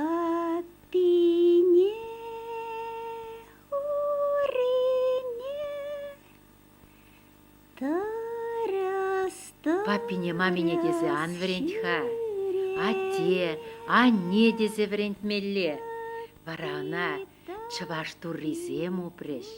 Папине урине Папине мамине тесе ан вӗрент-ха. Атте, анне тесе вӗрентмелле. Вара ӑна чӑваш туррисем упрӗҫ.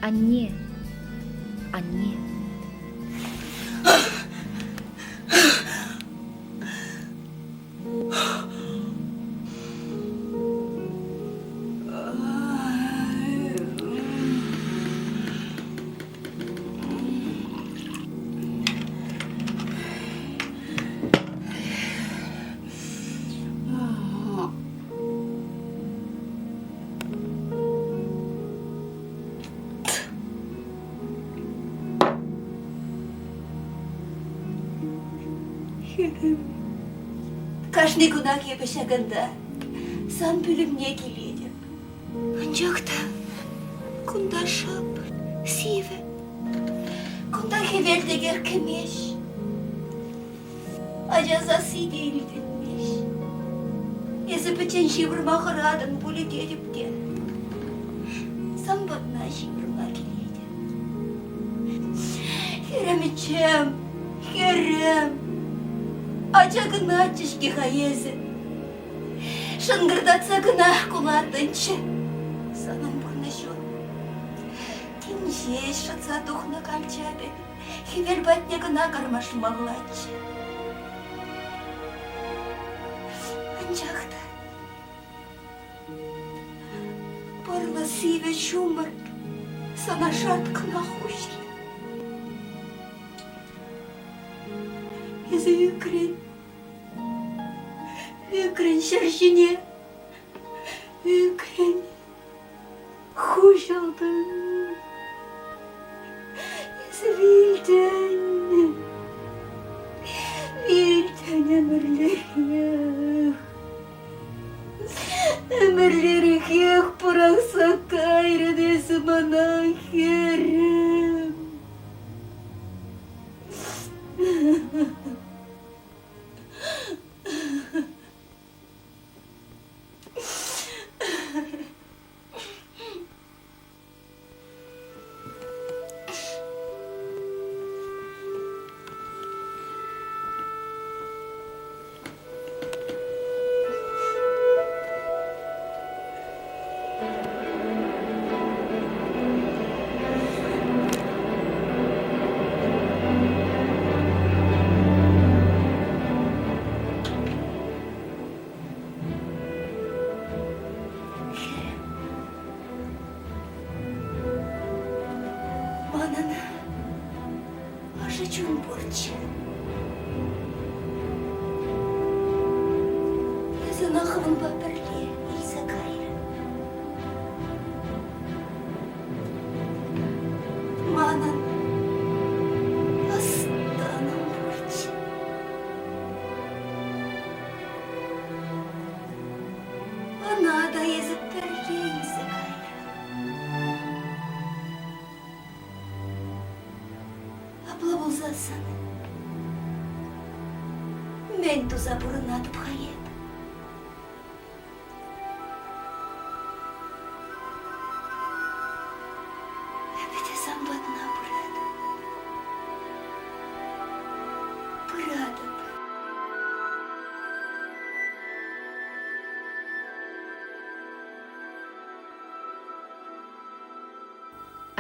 Анне, анне. Хӗрӗм, кашни кунах эпӗ ҫакӑнта сан пӳлӗмне килетӗп. Анчах та кунта шӑп, сивӗ. Кунта хӗвел текех кӗмест. Ача сасси те илтӗнмест. Эсӗ пӗччен ҫывӑрма хӑратӑн пулӗ тетӗп те. Сан патна ҫывӑрма килетӗп. Хӗрӗмччӗм, хӗрӗм, ача кӑначчӗ-ҫке-ха эсӗ. Шӑнкӑртатса кӑна кулаттӑнччӗ. Санӑн пурнӑҫу тин ҫеҫ шӑтса тухнӑ калча пек хӗвел патне кӑна кармашмаллаччӗ. Анчах та пӑрлӑ сивӗ ҫумӑр сана шарт кӑна хуҫрӗ. Эсӗ ӳкрӗн. Ӳкрӗн ҫӗр ҫине, ӳкрӗн, хуҫӑлтӑн. Эсӗ вилтӗн, вилтӗн ӗмӗрлӗхех. Ӗмӗрлӗхех пӑрахса кайрӑн эсӗ мана, хӗрӗм. Манӑн ӑшӑ чун пурччӗ. Эс ӑна хӑвӑнпа пӗрле илсе кайрӑн. Манӑн ӑс-тӑнӑм пурччӗ. Ӑна та эсӗ пӗрле илсе кайрӑн. Мӗн туса пурӑнатӑп-ха эп? Эпӗ те сан патна пыратӑп. Пыратӑп.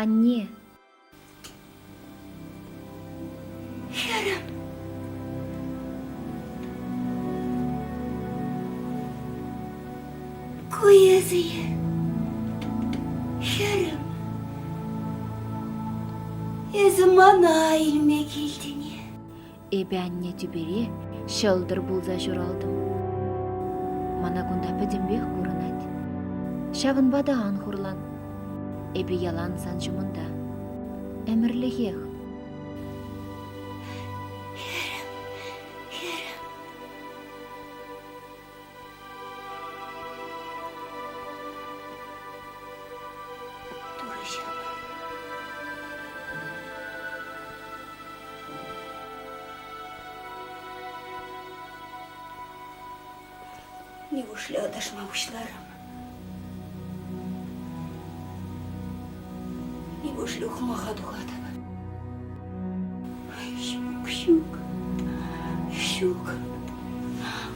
Анне. Хӗрӗм. Ку эсӗ-и? Хӗрӗм. Эсӗ мана илме килтӗн-и? Эпӗ анне тӳпере ҫӑлтӑр пулса ҫуралтӑм. Мана кунта пӗтӗмпех курӑнать. Ҫавӑнпа та ан хурлан. Эпӗ ялан сан ҫумӑнта. Ӗмӗрлӗхех. Хӗрӗм, хӗрӗм. Турӑҫӑм. Нивушлӗ аташма пуҫларӑм? Нивушлӗ ухмаха тухатӑп? Ҫук, ҫук, ҫук.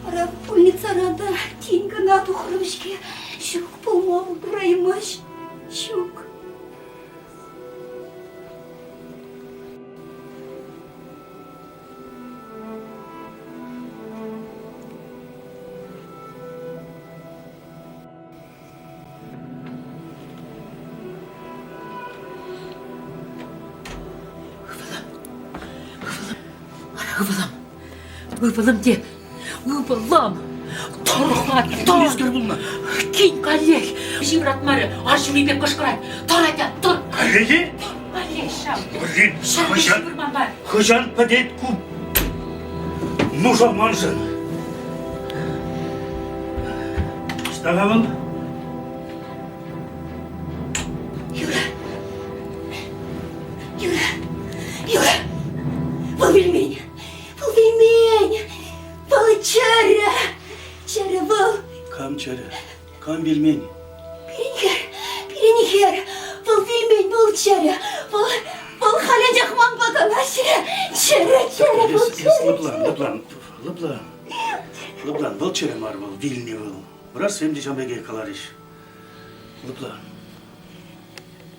Ара, пульницаран та тин кӑна тухрӑм-ҫке. Ҫук, пулма пултараймасть. Ҫук. Ывӑлӑм, ывӑлӑм, ывӑлӑм те, ывӑлӑм, тӑрӑхла тӑр. Мӗскер пулнӑ? Кин каллех ҫывратмарӗ, арҫури пек кӑшкӑрать. Тӑр, атя, тӑр. Каллех-и? Каллех ҫав. Блин, Ҫав хӑҫан, ҫывӑрманпа. хӑҫан пӗтет ку нуша маншӑн? Ӑҫта-ха вӑл? Юра! Юра! Юра! Вӑл вилмен! Вӑл вилмен! Вӑл чӗрӗ! Чӗрӗ вӑл! Кам чӗрӗ? Кам вилмен? Пирӗн хӗр! Пирӗн хӗр! Вӑл вилмен, вӑл чӗрӗ! Вӑл, вӑл халӗ манпа калаҫрӗ! Чӗрӗ, чӗрӗ, вӑл Эс, эс чӗрӗ! лӑплан, лӑплан, лӑплан. Лӑплан, вӑл чӗрӗ мар вӑл, вилнӗ вӑл. Врачсем те ҫавӑн пекех каларӗҫ. Лӑплан.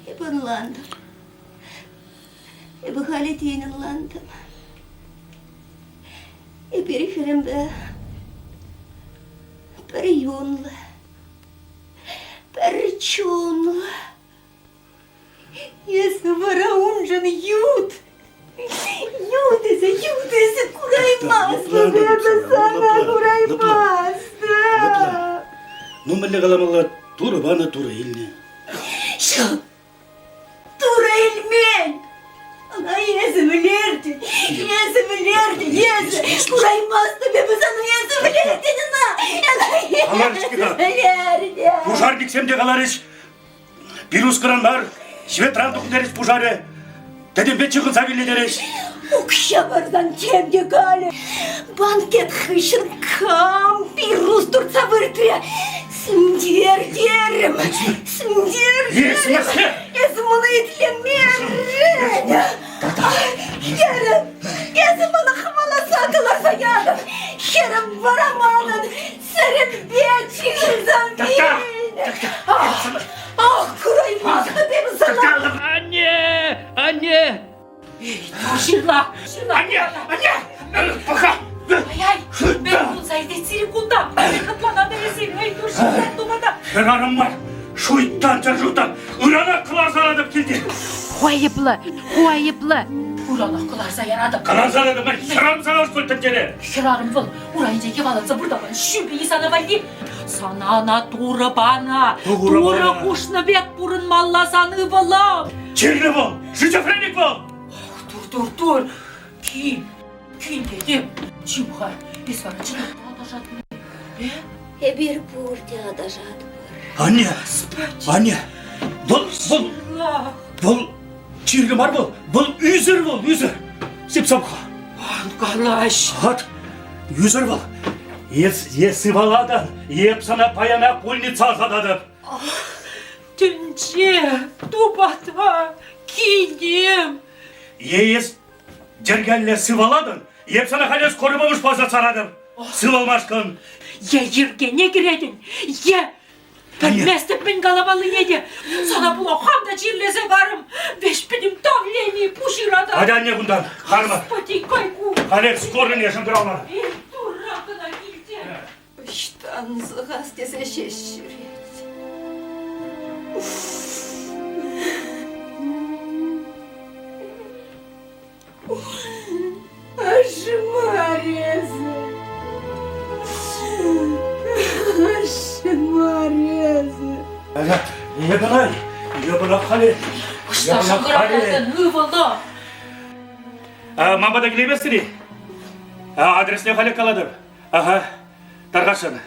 Эпӗ ӑнлантӑм. Эпӗ халӗ тин ӑнлантӑм. Эпир хӗрӗмпе пӗр юнлӑ, пӗр чунлӑ. Эсӗ вара уншӑн ют. Ют эсӗ, ют эсӗ, кураймастӑп эпӗ сана, кураймастӑп. Ну, мӗнле каламалла, Турӑ панӑ, Турӑ илнӗ. Ҫук, Турӑ илмен! Ӑна эсӗ вӗлертӗн! Эсӗ вӗлертӗн! Эсӗ! Кураймастӑп эпӗ сана! Эсӗ вӗлертӗн ӑна! Ӑна эсӗ вӗлертӗн! Пушарниксем те каларӗҫ, пирускӑран мар, светран тухнӑ терӗҫ пушарӗ. Тӗтӗмпе чыхӑнса вилнӗ терӗҫ. Укҫа парсан тем те калӗ. Банкет хыҫҫӑн кам пирус туртса выртрӗ? Сӗнтер терӗм! Сӗнтер терӗм! Эсӗ мана итлемерӗн! Хӗрӗм, эсӗ мана хӑваласа кӑларса ятӑн! Хӗрӗм вара манӑн сӗрӗмпе чыхӑнса вилнӗ! Ах, кураймастӑп эпӗ сана! Анне! Анне! Ҫырла! Ҫырла! Анне! Анне! Пӑха! Ай-ай! Мӗн пулса иртет сирӗн кунта? Мӗн хӑтланатӑр эсир? Эй, тур ҫырла тума та! Хӗрарӑм мар! Шуйттан чӗр шуйттан! Ыранах кӑларса яратӑп килте! Ху айӑплӑ! Ху айӑплӑ! Ыранах кӑларса яратӑп! Кӑларса яратӑп! Хӗрарӑм сана ӑш тӗнчере! Хӗрарӑм вӑл урайӗнче йӑваланса выртакан ҫӳпӗ-и сана валли? Сана ӑна Турӑ панӑ! Турӑ хушнӑ пек пурӑнмалла сан ывӑлӑм! Чирлӗ вӑл! Шизофреник вӑл! Ах, тур, тур, тур! Кин, кин тетем. Чим-ха, эс вара чӑнах та аташатӑн. Э? Эпир пурте аташатпӑр. Анне! Анне! Вӑл, вӑл, вӑл чирлӗ мар вӑл, вӑл ӳсӗр вӑл, ӳсӗр. Сипсам-ха. Ан калаҫ. Ат! Ӳсӗр вӑл. Эс, е сывалатӑн, эп сана паянах пульница ӑсататӑп. Тӗнче, тупата, килтем. Е эс йӗркеллӗ сывалатӑн, эп сана халех скорый помощь парса саратӑп. Сывалмашкӑн. Е йӗркене кӗретӗн, е пӗлместӗп мӗн каламаллине те. Сана пула хам та чирлесе карӑм. Веҫ пӗтӗм давлени пуҫ ыратать. Атя анне кунтан, карма. Господи, кайку. Халех скорыйне шӑнкӑравла. Эй, турра кӑна килте. Ӑҫтан сӑхас тесе ҫеҫ ҫӳрет. Ашшӗ мар эсӗ. Ашшӗ мар эсӗ. Епӑна, епӑна халӗ. Ӑҫта шӑнкӑравлатӑн, ывӑлӑм? Ман пата килейместӗр-и? Адресне халӗ калатӑп. Аха, тархасшӑн.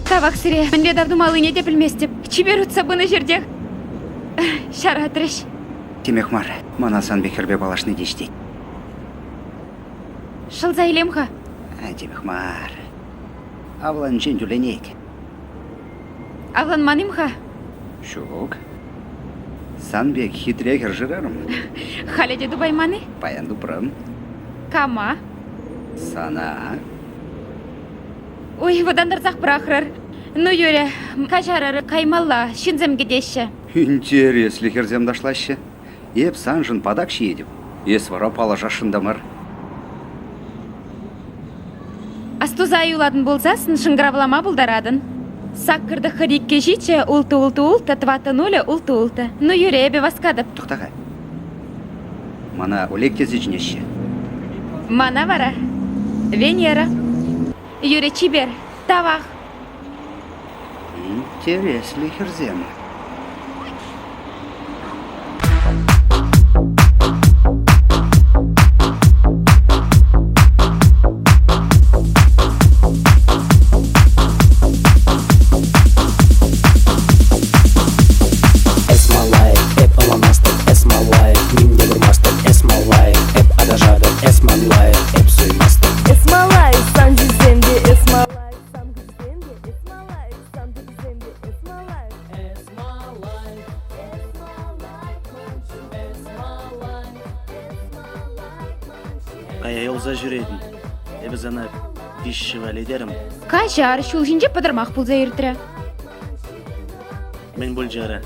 Тавах сире. Мӗнле тав тумаллине те пӗлместӗп. Чипер утса пынӑ ҫӗртех ҫаратрӗҫ. Темех мар. Мана сан пек хӗрпе паллашни те ҫитет. Шӑлса илем-ха. Темех мар. Авланчен тӳленет. Авланман-им-ха? Ҫук. Сан пек хитре хӗр шырарӑм. Халӗ те тупайман-и? Паян тупрӑм. Кама? Сана. Ой, вӑтантарсах пӑрахрӑр. Ну, юрӗ, каҫарӑр, каймалла, ҫынсем кӗтеҫҫӗ. Интереслӗ хӗрсем ташлаҫҫӗ. Эп саншӑн патак ҫиетӗп. Эс вара паллашасшӑн та мар. Астуса юлатӑн пулсассӑн шӑнкӑравлама пултаратӑн. Саккӑрта хӑриккӗ ҫиччӗ, улттӑ улттӑ улттӑ, тӑваттӑ нулӗ, улттӑ улттӑ. Ну, юрӗ, эпӗ васкатӑп. Тӑхта-ха. Мана Олег тесе чӗнеҫҫӗ. Мана вара Венера. Юрӗ, чипер. Тавах. Интереслӗ хӗрсем. Эс малай, эп ӑнланмастӑп, эс малай, ним те курмастӑп, эс малай, эп аташатӑп, эс малай, эп суймастӑп. Эс малай, сан чирсем те, эс малай, сан куҫсем те, эс малай, сан тутусем те, эс малай. Эс малай, эс малай, эс малай, эс малай, Кая юлса ҫӳретӗн. Эпӗ сана виҫҫӗ валетерӗм. Каҫар, ҫул ҫинче пӑтӑрмах пулса иртрӗ. Мӗн пулчӗ ара?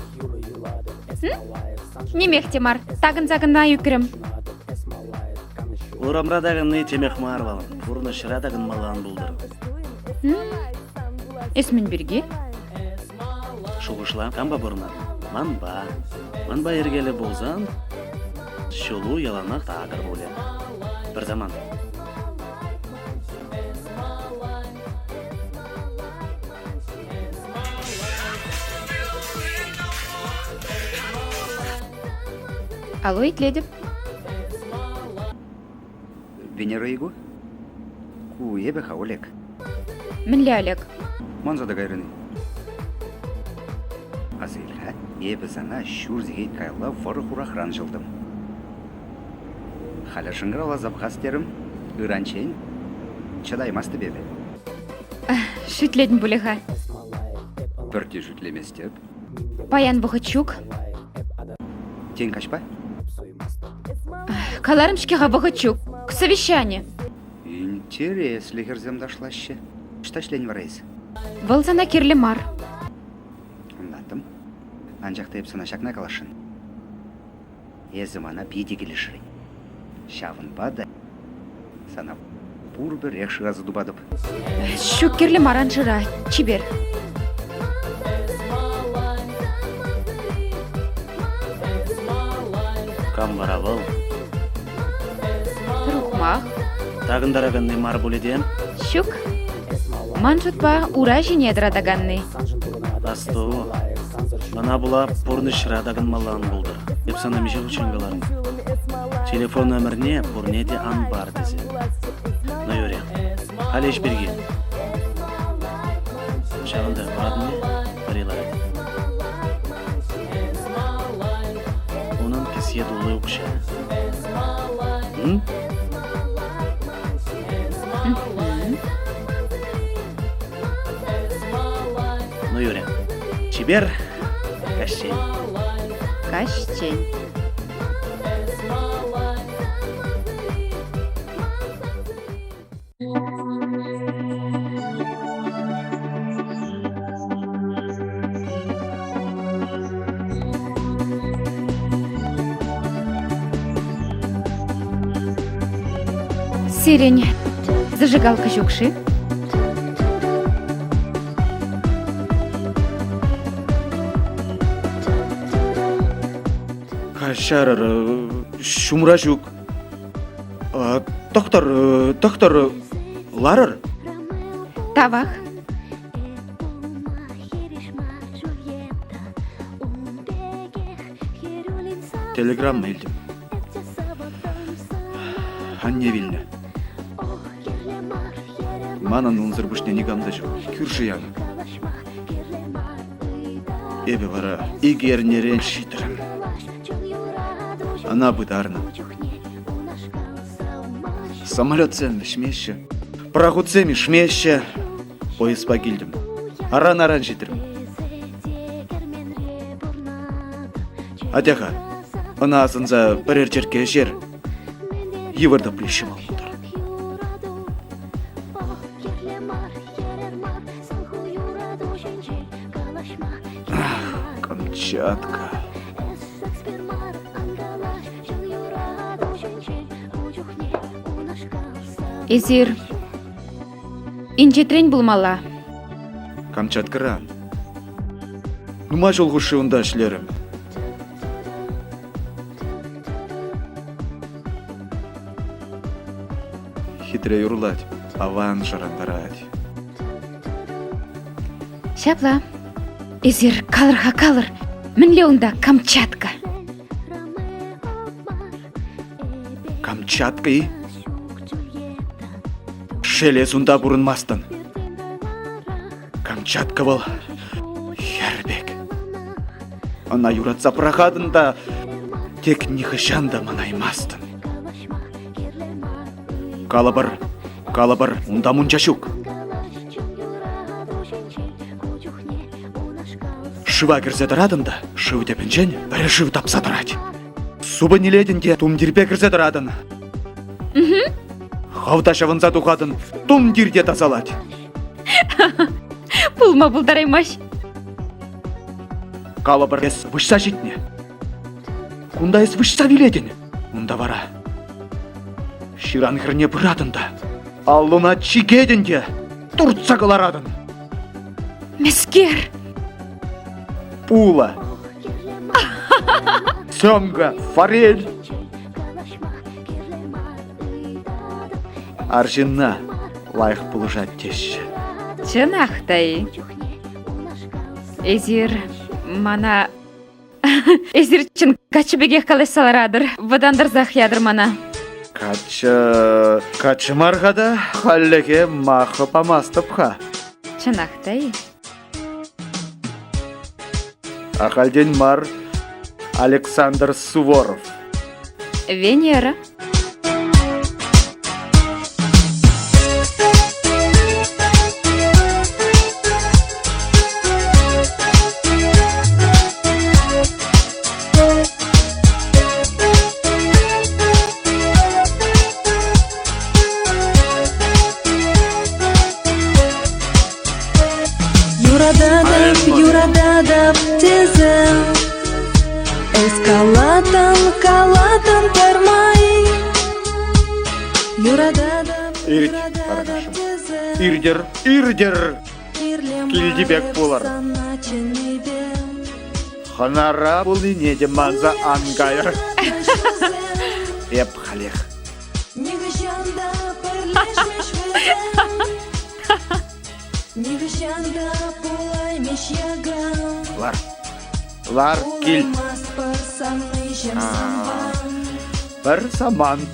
Нимех те мар, такӑнса кӑна ӳкрӗм. Урамра такӑнни темех мар вӑл. Пурнӑҫра такӑнмалла ан пултӑр. Эс мӗн пирки? Шухӑшла, кампа пурӑнатӑн? Манпа. Манпа йӗркеллӗ пулсан, ҫулу яланах такӑр пулӗ. Пӗр самант. Алло, итлетӗп. Венера Игу? Ку эпӗ-ха, Олег. Мӗнле Олег? Манса та кайрӑн-и? Аса ил-ха, эпӗ сана ҫур сехет каялла вӑрӑ-хурахран ҫӑлтӑм. Халӗ шӑнкӑравласа пӑхас терӗм. Ыранччен чӑтаймастӑп эпӗ. Шӳтлетӗн пулӗ-ха. Пӗртте шӳтлеместӗп. Паян вӑхӑт ҫук. Тен, каҫпа? Каларӑм-ҫке-ха, вӑхӑт ҫук. Совещани. Интереслӗ хӗрсем ташлаҫҫӗ. Ӑҫта ӗҫлен вара эс? Вӑл сана кирлӗ мар. Ӑнлантӑм. Анчах та эп сана ҫакна каласшӑн. Эсӗ мана питӗ килӗшрӗн. Ҫавӑнпа та сана пурпӗрех шыраса тупатӑп. Ҫук кирлӗ мар ан шыра, чипер. Кам вара вӑл? Пӗр ухмах. Такӑнтараканни мар пулӗ те? Ҫук. Ман шутпа, ура ҫине тӑратаканни. Асту, мана пула пурнӑҫра такӑнмалла ан пултӑр. Эп сана миҫе хутчен каларӑм. Телефон номерне пурне те ан пар тесе. Ну, юрӗ. Халӗ ӗҫ пирки. Ҫавӑнта куратӑн-и? Пӗри ларать. Унӑн кӗсье тулли укҫа. М? Ну, юрӗ. Чипер каҫчен. Каҫчен. Сирӗн зажигалка ҫук-ши? Каҫарӑр, ҫумра ҫук. Тӑхтӑр, тӑхтӑр, ларӑр. Тавах. Телеграмма илтӗм. Анне вилнӗ. Манӑн унсӑр пуҫне никам та ҫук. Кӳршӗ янӑ. Эпӗ вара икӗ эрнерен ҫитрӗм. Ӑна пытарнӑ. Самолетсем вӗҫмеҫҫӗ, пӑрахутсем ишмеҫҫӗ. Поездпа килтӗм. Аран-аран ҫитрӗм. Атя-ха, ӑна асӑнса пӗрер черкке ӗҫер. Йывӑр тӑпри ҫӑмӑл пултӑр. Ах, Камчатка. Эсир инҫетрен пулмалла. Камчаткӑран. Нумай ҫул хушши унта ӗҫлерӗм. Хитре юрлать, аван шӑрантарать. Ҫапла. Эсир калӑр-ха, калӑр. Мӗнле унта Камчатка? Камчатка-и? Шел, эс унта пурӑнмастӑн. Камчатка вӑл хӗр пек. Ӑна юратса пӑрахатӑн та тек нихӑҫан та манаймастӑн. Калӑпӑр, калӑпӑр, унта мунча ҫук. Шыва кӗрсе тӑратӑн та шыв тӗпӗнчен пӗр шыв тапса тӑрать. Супӑнь илетӗн те тумтирпе кӗрсе тӑратӑн. Хӑв та ҫӑвӑнса тухатӑн, тумтир те тасалать. Пулма пултараймасть. Калӑпӑр, эс выҫса ҫитнӗ. Кунта эс выҫса вилетӗн. Унта вара ҫыран хӗрне пыратӑн та аллуна чикетӗн те туртса кӑларатӑн. Мӗскер? Пула. Семга, форель. Арҫынна лайӑх пулӑшать теҫҫӗ. Чӑнах та-и? Эсир мана... Эсир чӑн каччӑ пекех калаҫса ларатӑр. Вӑтантарсах ятӑр мана. Каччӑ... Каччӑ мар-ха та, хальлӗхе махӑ памастӑп-ха. Чӑнах та-и? Ахальтен мар Александр Суворов. Венера. Юрататӑп, юрататӑп тесе Эс калатӑн, калатӑн пӗрмай. Юрататӑп, Ирт, юрататӑп каргашӑм. тесе Иртӗр, иртӗр! Кирлӗ Килти мар пек эп пулӑр. сана чӗннипе. Хӑнара пулнине те манса ан кайӑр. Эп халех. Нихӑҫан та пӗрлешмӗҫ вӗсем. Нихӑҫан та пулаймӗҫ якан. Лар. Лар, кил. Пулаймастпӑр саннӑҫем санпа. Пӗр самант.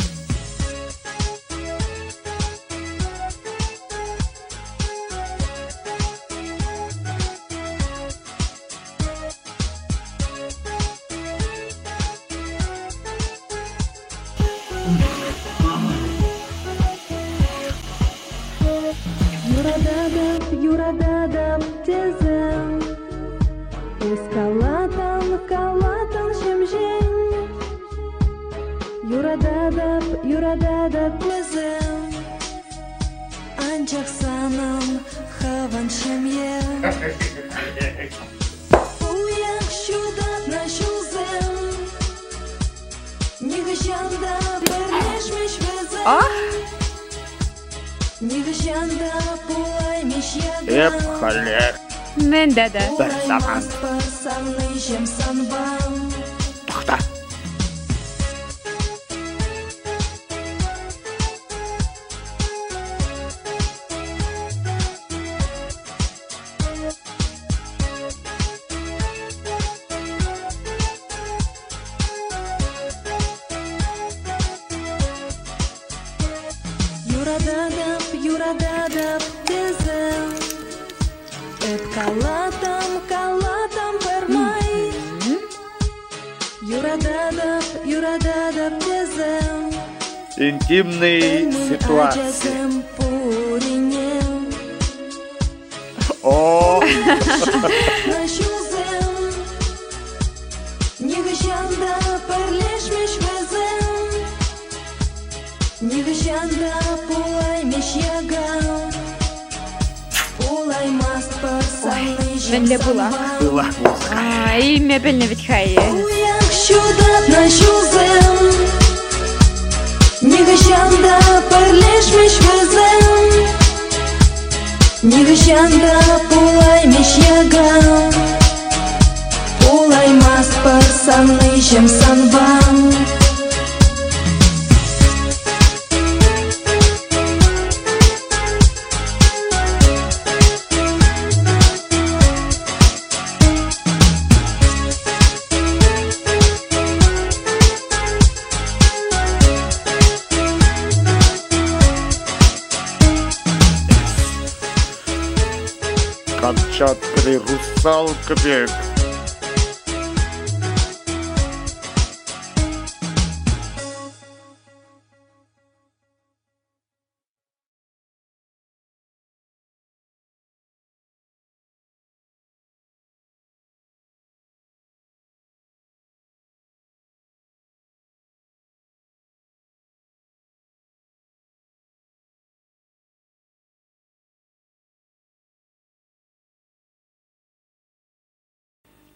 Юрататӑп, юрататӑп тесе Эс калатӑн, калатӑн ҫемҫен. Юрататӑп, юрататӑп тесе Анчах санӑн хӑвӑн ҫемье. Уйӑх ҫутатнӑ ҫулсем Нихӑҫан та пӗрлешмӗҫ вӗсем. Нихӑҫан та пулаймӗҫ якан. Эп халех. Мӗн тата? Пӗр самант. Пулаймастпӑр савнӑҫем санпа. Тӑхта. Юрататӑп, юрататӑп тесе Эп калатӑм, калатӑм пӗрмай. Юрататӑп, юрататӑп тесе Интимный ситуации. Ачасем пурине. О! Ҫулсем нихӑҫан та пӗрлешмӗҫ вӗсем, нихӑҫан та пулаймӗҫ якан. Пулаймастпӑр савнӑҫем Мӗнле пулах? Пылак пулса кайрӗ. Илме пӗлнӗ вӗт-ха эс. Уйӑх ҫутатнӑ ҫулсем нихӑҫан та пӗрлешмӗҫ вӗсем. Нихӑҫан та пулаймӗҫ якан. Пулаймастпӑр савнӑҫем санпа. Камчаткӑри русалка пек.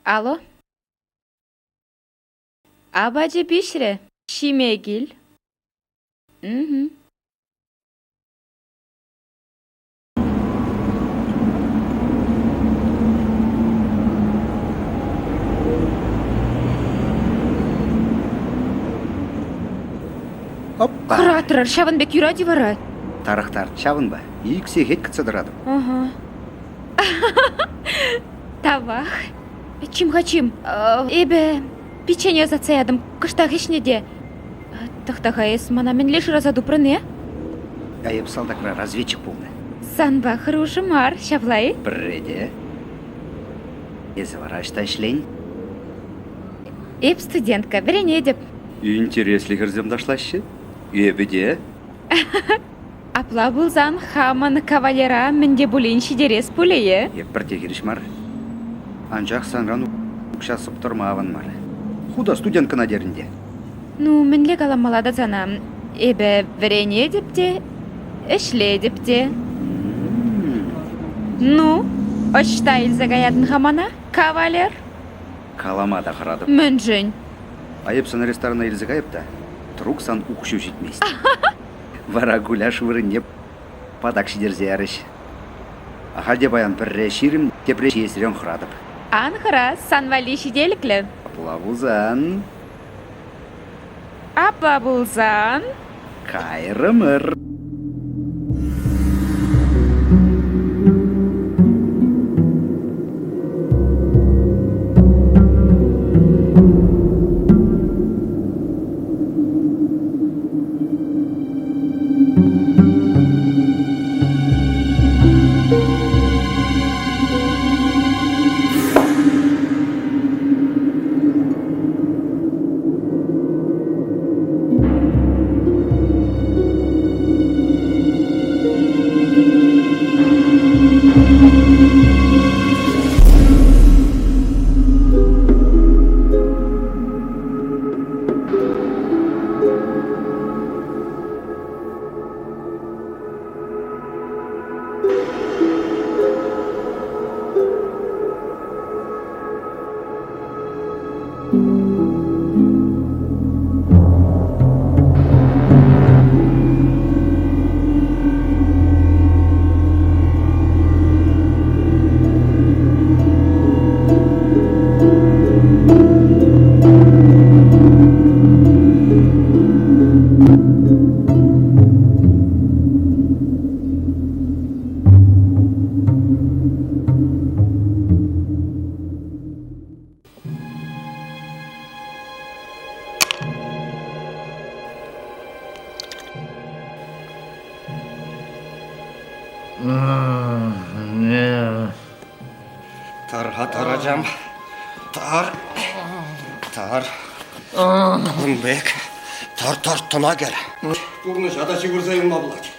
Алло. Апачӗ пиҫрӗ. Ҫиме кил. Угу. Оппа. Хӑратрӑр, ҫавӑн пек юрать-и вара? Тарӑхтар, ҫавӑнпа. Ик сехет кӗтсе тӑратӑп. Ага. Тавах. Чим-ха, чим. Эпӗ пиччене ӑсатса ятӑм. Кӑштах ӗҫнӗ те. Тӑхта-ха, эс мана мӗнле шыраса тупрӑн, э? А эп салтакра разведчик пулнӑ. Санпа хӑрушӑ мар, ҫапла-и? Пӗрре те. Эсӗ вара ӑҫта ӗҫлен? Эп студентка, вӗренетӗп. Интереслӗ хӗрсем ташлаҫҫӗ. Эпӗ те. Апла пулсан хамӑн кавалера мӗн те пулин ҫитерес пулӗ-е? Эп пӗртте хирӗҫ мар. Анчах санран укҫа сӑптӑрма аван мар. Ху та студенткӑна терӗн те. Ну, мӗнле каламалла та сана? Эпӗ вӗренетӗп те, ӗҫлетӗп те. Ну, ӑҫта илсе каятӑн-ха мана, кавалер? Калама та хӑратӑп. Мӗншӗн? А эп сана ресторана илсе кайӑп та, трук сан укҫу ҫитмест. Вара гуляш вырӑнне патак ҫитерсе ярӗҫ. Ахаль те паян пӗрре 20, тепре ҫиесрен хӑратӑп. Ан хӑра, сан валли ҫителӗклӗ. Апла пулсан... Апла пулсан... Кайрӑмӑр. Тӑр-ха, тӑр, ачам. Тӑр. Тӑр. Ун пек. Тӑр, тӑр, тӑна кӗр. Пурнӑҫа та ҫывӑрса юлма пулать.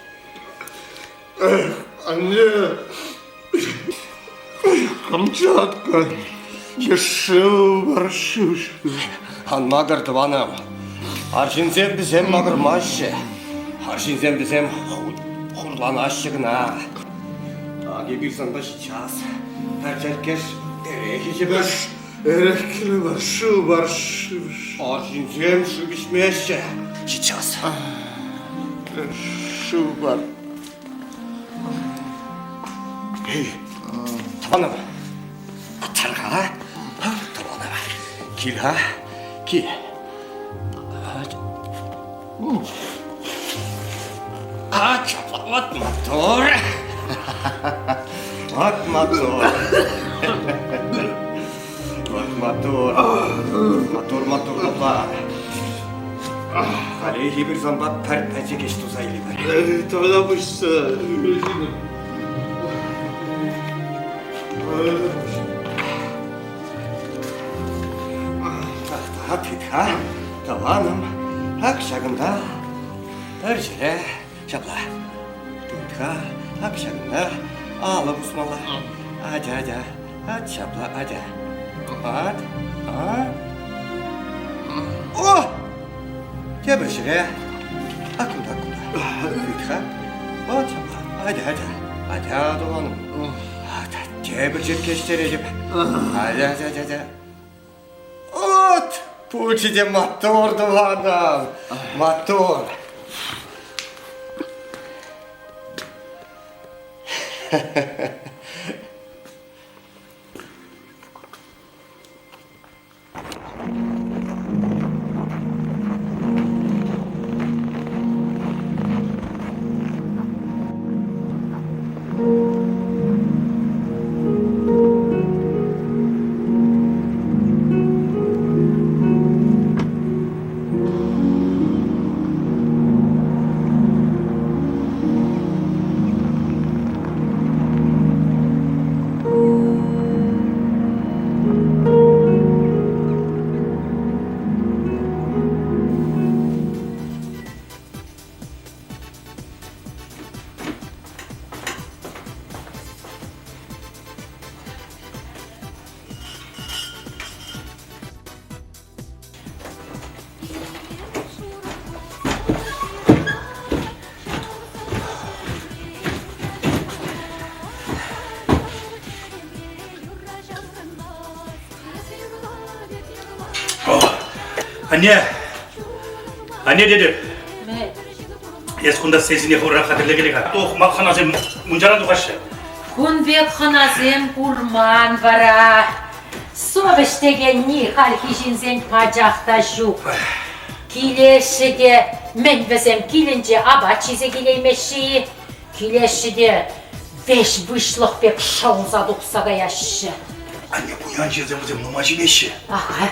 Анне, Камчатка, шыв бар, шыв, шыв. Ан макӑр, тӑванӑм. Арҫынсем вӗсем макӑрмаҫҫӗ. Арҫынсем вӗсем хурланаҫҫӗ кӑна. Ак эпир санпа час пӗр черккеш эрех ӗҫӗпӗр. Эрех кирлӗ мар, шыв бар, шыв. Арҫынсем шыв ӗҫмеҫҫӗ. Сейчас. Шыв бар. Эй, тӑванӑм, тӑр-ха, тӑванӑм, кил-ха, кил. А, вот мотор. Вот мотор. Вот мотор. Мотор, мотор, тупа. Халӗ эпир санпа пӗр пӗчӗк ӗҫ туса илӗпӗр. Тата пуҫса. Тӑхта, тыт-ха, тӑванӑм, ак ҫакӑнта пӗр ҫӗре ҫапла. Тыт-ха, ак ҫакӑнта алӑ пусмалла. Атя, атя, ат ҫапла, атя. Ат, а. О! Тепӗр ҫӗре. Ак кунта, кунта. Тыт-ха. От ҫапла, атя, атя. Атя, тӑванӑм. Тепӗр черкке ӗҫтеретӗп. Атя, атя, атя, атя. От! Пулчӗ те маттур, тӑванӑм! Маттур! Анне! Анне тетӗп. Эс кунта сессине хӑвӑрах хатӗрлекеле-ха. Тух, мал хӑнасем мунчаран тухаҫҫӗ. Кун пек хӑнасем курман вара. Совӗҫ текенни хальхи ҫынсен пачах та ҫук. Килеҫҫӗ те, мӗн вӗсем килӗнче апат ҫисе килеймеҫҫӗ-и? Килеҫҫӗ те веҫ выҫлӑх пек шӑлса тухса каяҫҫӗ. Анне, пуян ҫынсем вӗсем нумай ҫимеҫҫӗ. Аха,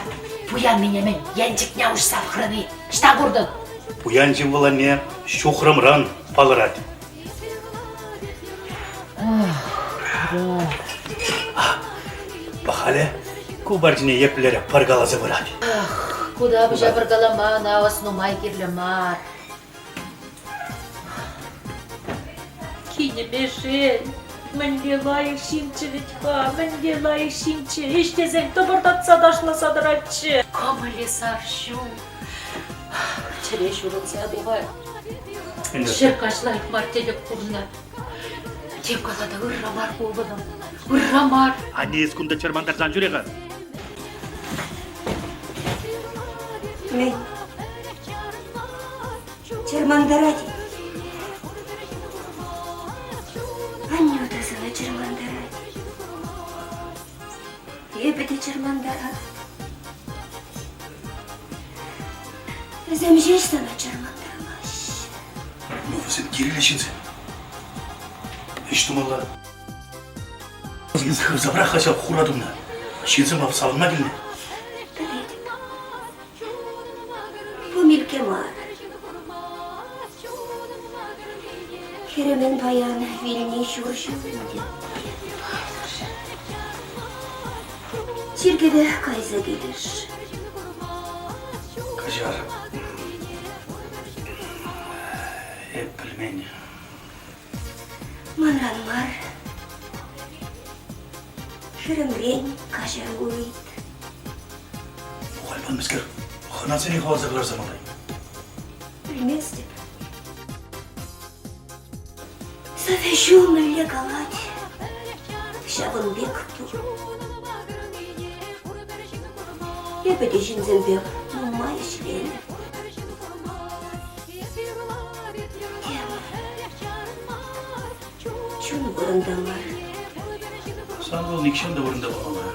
пуяннине мӗн, енчӗкне уҫса пӑхрӑн-и? Ӑҫта куртӑн? Пуян ҫын вӑл анне ҫухрӑмран палӑрать. Пахале, ку барчине еплерех пӑркаласа пырать. Ах, куда пуҫа пӑркалама ӑна ӑс нумай кирлӗ мар. Кинӗме шел, мӗнле лайӑх ҫынччӗ вӗт-ха, мӗнле лайӑх ҫынччӗ, ӗҫ тесен тӑпӑртатса ташласа тӑратчӗ. Кӑмӑлӗ сар ҫу. Чӗре ҫурӑлса тухать. Ҫӗр каҫ лайӑх мар тӗлӗк курнӑ. Тем кала та ырра мар ку ывӑлӑм, ырра мар. Анне эс кунта чӑрмантарсан ҫӳре-ха. Мӗн? Чӑрмантарать. Аннӳ те сана чӑрмантарать. Эпӗ те чӑрмантарать. Вӗсем ҫеҫ сана чӑрмантармаҫҫӗ. Ну, вӗсем кирлӗ ҫынсем. Ӗҫ тумалла. Хывса пӑрах-ха ҫав хура тумна. Ҫынсем ав савӑнма килнӗ. Пӗлетӗп. Пумилкке мар. Хӗрӗмӗн паян вилни ҫур ҫул ӗнтӗ. Чиркӗве кайса килӗш. Каҫар. Эп пӗлмен. Манран мар. Хӗрӗмрен каҫару ыйт. Ухайпан мӗскер хӑнасене хӑваласа кӑларса малтан? Пӗлместӗп. Совеҫӳ мӗнле калать, ҫавӑн пек ту. Эпӗ те ҫынсемпе нумай ӗҫленӗ. Тем, чун вырӑнта мар. Сан вӑл нихҫан та вырӑнта пулмалла.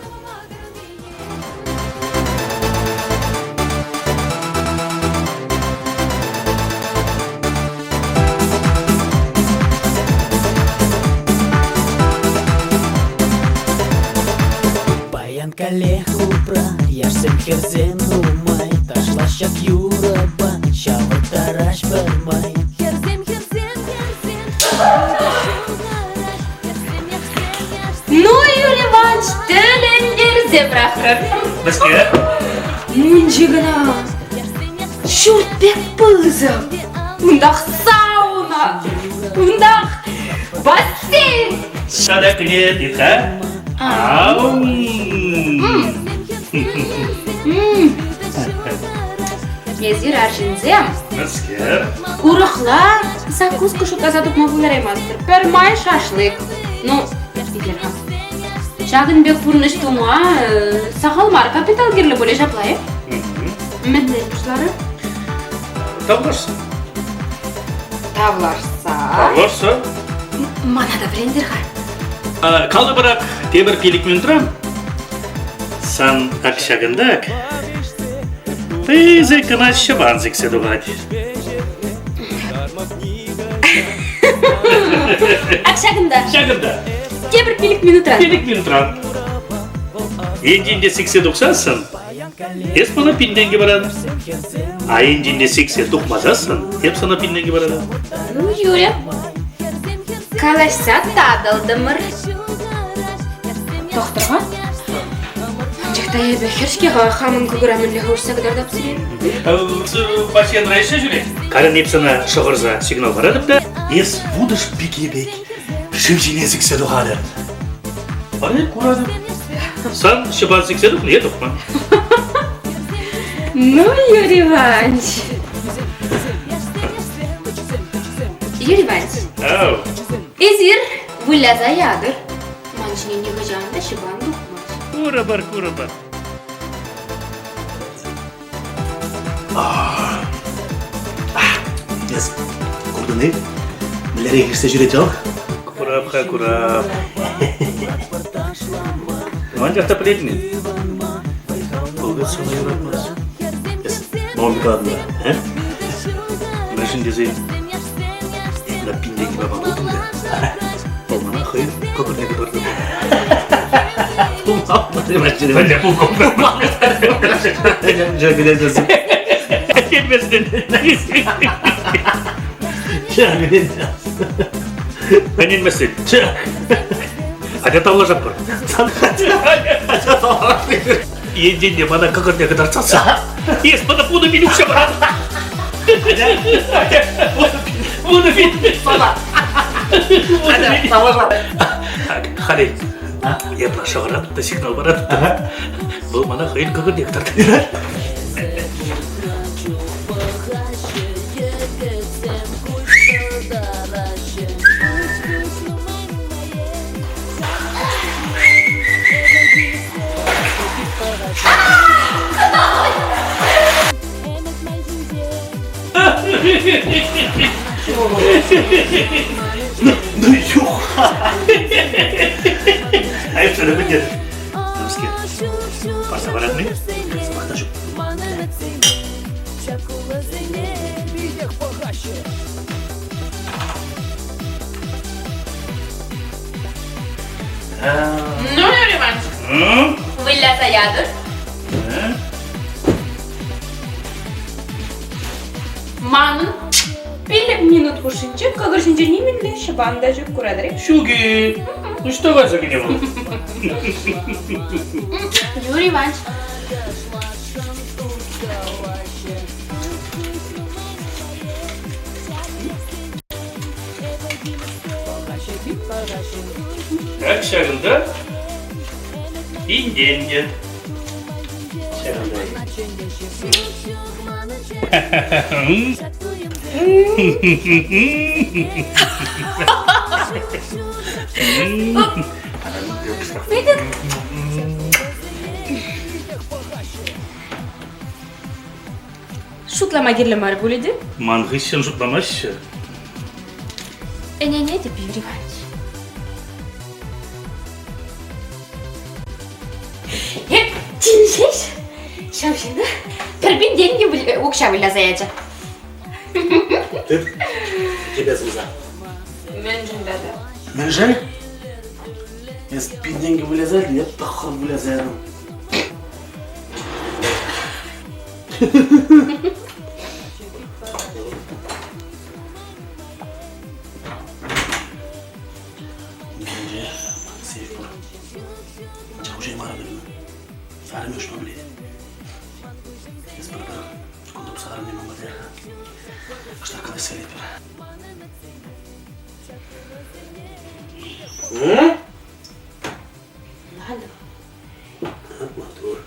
Паян каллех клубра яшсем хӗрсем нумай ташлаҫ ҫак юрӑпа ҫавӑрттараҫ пӗрмай. Хӗрсем, хӗрсем, хӗрсем, Ну, Юрий Иванович! Иванович, тӗлӗнтерсе пӑрахрӑр. Мӗскер? Мунчи кӑна. Ҫурт пек пысӑк. Унтах сауна. Унтах бассейн. Тата кӗнет-ха. Ау! Эсир арҫынсем Мӗскер? урӑхла закуска шутласа тупма пултараймастӑр. Пӗрмай шашлык. Ну, итлер-ха. Ҫакӑн пек пурнӑҫ тума сахал мар капитал кирлӗ пулӗ ҫапла-и? Мӗнле пуҫларӑр? Тавлашса. Тавлашса? Тавлашса. Мана та вӗрентер-ха. Калӑпӑрах тепӗр пилӗк минутран сан ак ҫакӑнтак пысӑк кӑна ҫӑван сиксе тухать. Ак ҫакӑнта. Ҫакӑнта. Тепӗр пилӗк минутран. Пилӗк минутран. Енчен те сиксе тухсассӑн, эс мана пин тенкӗ паран. А енчен те сиксе тухмасассӑн, эп сана пин тенкӗ паратӑп. Ну, Юря, калаҫса татӑлтӑмӑр. Тӑхтӑр-ха. Анчах та эпӗ хӗр-ҫке-ха хамӑн кӑкӑра мӗнле хӑвӑртса кӑтартап сире? Бассейнра ӗҫсе ҫӳрет. Карен эп сана шӑхӑрса сигнал паратӑп та, эс вутӑш пике пек шыв ҫине сиксе тухатӑн. Ӑна куратӑп. Сан ҫӑпан сиксе тухнӑ е тухман. Ну, Юрий Иванович. Юрий Иванович. Ау. Эсир выляса ятӑр. Ман ҫине нихӑҫан та ҫӑпан тухмасть. Курӑпӑр, курӑпӑр. Эс куртӑн-и? Мӗнлерех ишсе ҫӳрет вӑл? Курап-ха, курап. Анчах та пӗлетӗн-и? Вӑл сана юратмасть. Эс ман калатӑн та, э? Мӗншӗн тесен эпӗ пин тенкӗ пама пултӑм та, вӑл мана хӑйӗн кӑкӑрне кӑтартнӑ. Пӗле Ӗненместӗн. Атя тавлашатпӑр. Енчен те мана кӑкӑрне кӑтартсассӑн, эс мана вунӑ пин укҫа паран. Вунӑ пин. Халӗ Эпӗ шӑхӑратӑп та сигнал паратӑп та. Вӑл мана хӑйӗн кӑкӑрне кӑтартать. Ну, юха! Айӑпсӑр пӗтер. Мӗскер? Парса паратни? Сӑмах та ҫук. Ну, Юрий Иванович, выляса ятӑр. Манӑн пилӗк минут хушшинче кӑкӑр ҫинче нимӗнле ҫӑпан та ҫук куратӑр-и? Ҫук-и? Ӑҫта кайса кӗнӗ вӑл? Юрий Иванович. Так ҫакӑнта интенте. Ҫакӑнта. Шутлама кирлӗ мар пулӗ те? Ман хыҫҫӑн шутламаҫҫӗ. Ӗненетӗп, Юрий Иванович. Эп тин ҫеҫ ҫав ҫынна пӗр пин тенкӗ укҫа выляса ячӗ. Тыт, тебе сӑмса. Мӗншӗн тата? Мӗншӗн? Эс пин тенкӗ выляса илтӗн, эп тӑххӑр выляса ятӑм. Мӗнре сейф пур. Уҫаймарӑм эпӗ. Арӑмӗ уҫма пӗлет. Эс пӗр-пӗр кун тупса арӑмне ман пата Кӑштах калаҫса илетпӗр. Надо. Маттур.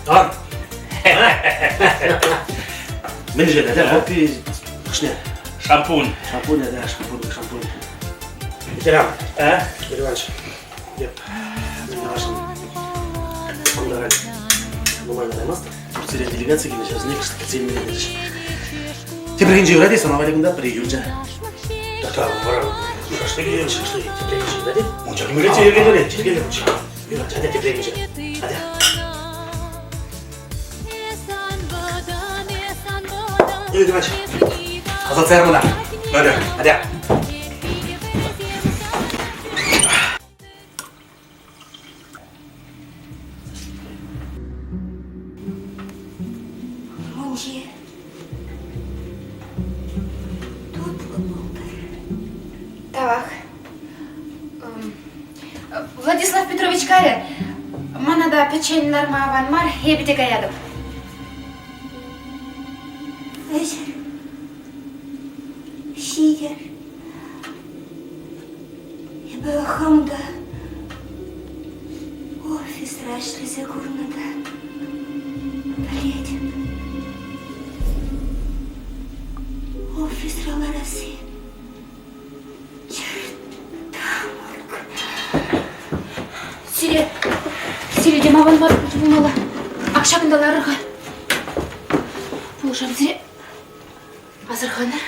Тор. Мӗншӗн? Атя, хоппи хӑшне? Шампунь. Шампунь, атя, шампунь, шампунь. Ветеран, а? Юрий Иванович, деп, мӗн кунта нумай лараймастӑп. Турцирен делегаци килнӗ, ҫавсене кӑшт кӗтсе илмелле терӗҫ. Тепрехинче юрать-и, сана валли кунта пӗри юлчӗ. Тата вара шашлык, шашлык тепрехинче юрать-и? Мунча кӗмелле, йӗркеллӗ, йӗркеллӗ мунча. Юрать, атя тепрехинче. Атя. Юрий Иванович, тасатса яр мана. Атя. Атя. Мунчи тутлӑ пултӑр. Тавах. Владислав Петрович кайрӗ. Мана та пӗччен ларма аван мар, эпӗ те каятӑп. Ӗҫӗр, ҫийӗр. Эпӗ хам та офисра ӗҫлесе курнӑ та пӗлетӗп. Офисра ларасси чӗр-тамӑк. Сире, сире те аван мар пулмалла. Ак ҫакӑнта ларӑр-ха. Пулӑшам сире. Асӑрханӑр.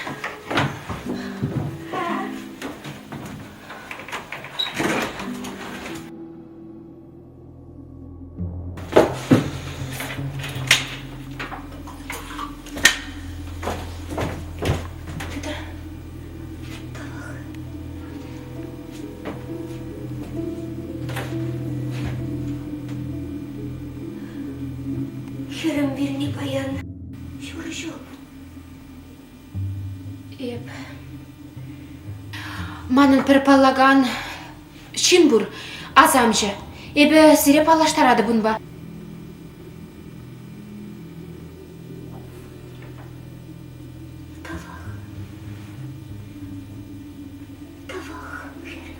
Тытӑр. Тавах. Хӗрӗм вилни паян ҫур ҫул. Эп... Манӑн пӗр паллакан ҫын пур, асамҫӑ. Эпӗ сире паллаштаратӑп унпа. Тавах. Тавах, хӗрӗм.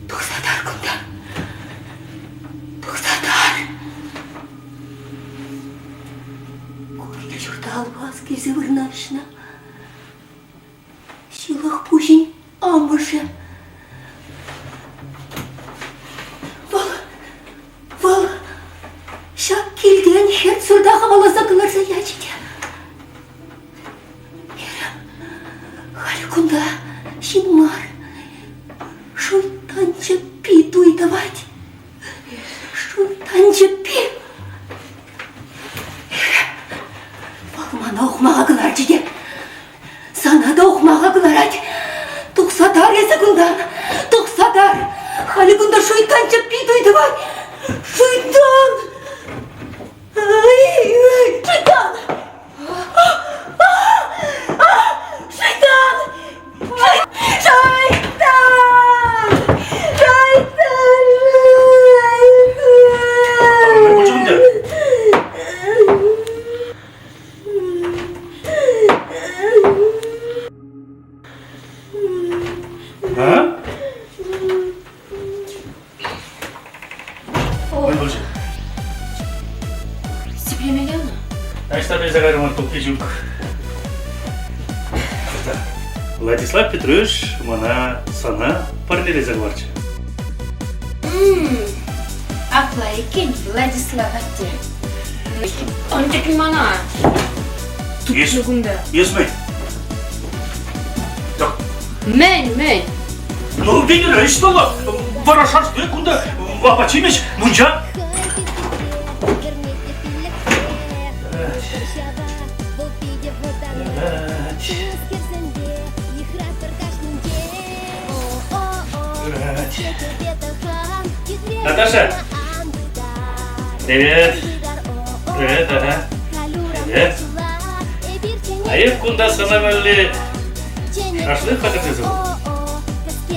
Тухса тар кунтан. Тухса тар. Курнӑ ҫурта алпас килсе вырнаҫнӑ. Ҫылӑх пуҫӗн амӑшӗ. Вӑл, вӑл ҫак килтен хӗрт-сурта хӑваласа кӑларса ячӗ те. Хӗрӗм, халӗ кунта ҫын мар, шуйттан чӗппи туй тӑвать. Шуйттан чӗппи. Хӗрӗм, вӑл мана ухмаха кӑларчӗ те сана та ухмаха кӑларать. Тухса тар эсӗ кунтан, тухса тар. Халӗ кунта шуйттан чӗппи туй тӑвать. Шуйттан! Шуйттан! Шуйттан! Шуйттан! Шуйттан! Мӗн пулчӗ кунта? А? Мӗн пулчӗ? Сиплеме янӑ. Таҫта персе кайрӑмӑр тупри ҫук. Владислав Петрович мана сана парнелесе хӑварчӗ. Апла иккен, Владислав атте. Ан тӗкӗн мана. Тупнӑ кунта. Эс мӗн? Мӗн, мӗн? Ну, Венера, ӗҫ тӑлӑх. Вара шашлык кунта, апат-ҫимӗҫ, мунча. Наташа! Привет! Привет, ага. Привет. А эп кунта сана валли шашлык хатӗрлесе хунӑ.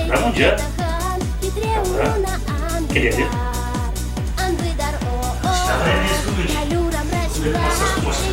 Да мунча. Капла. Кӗтетӗп. Ӑҫта эс купӑч? Массаж тумаҫҫӗ.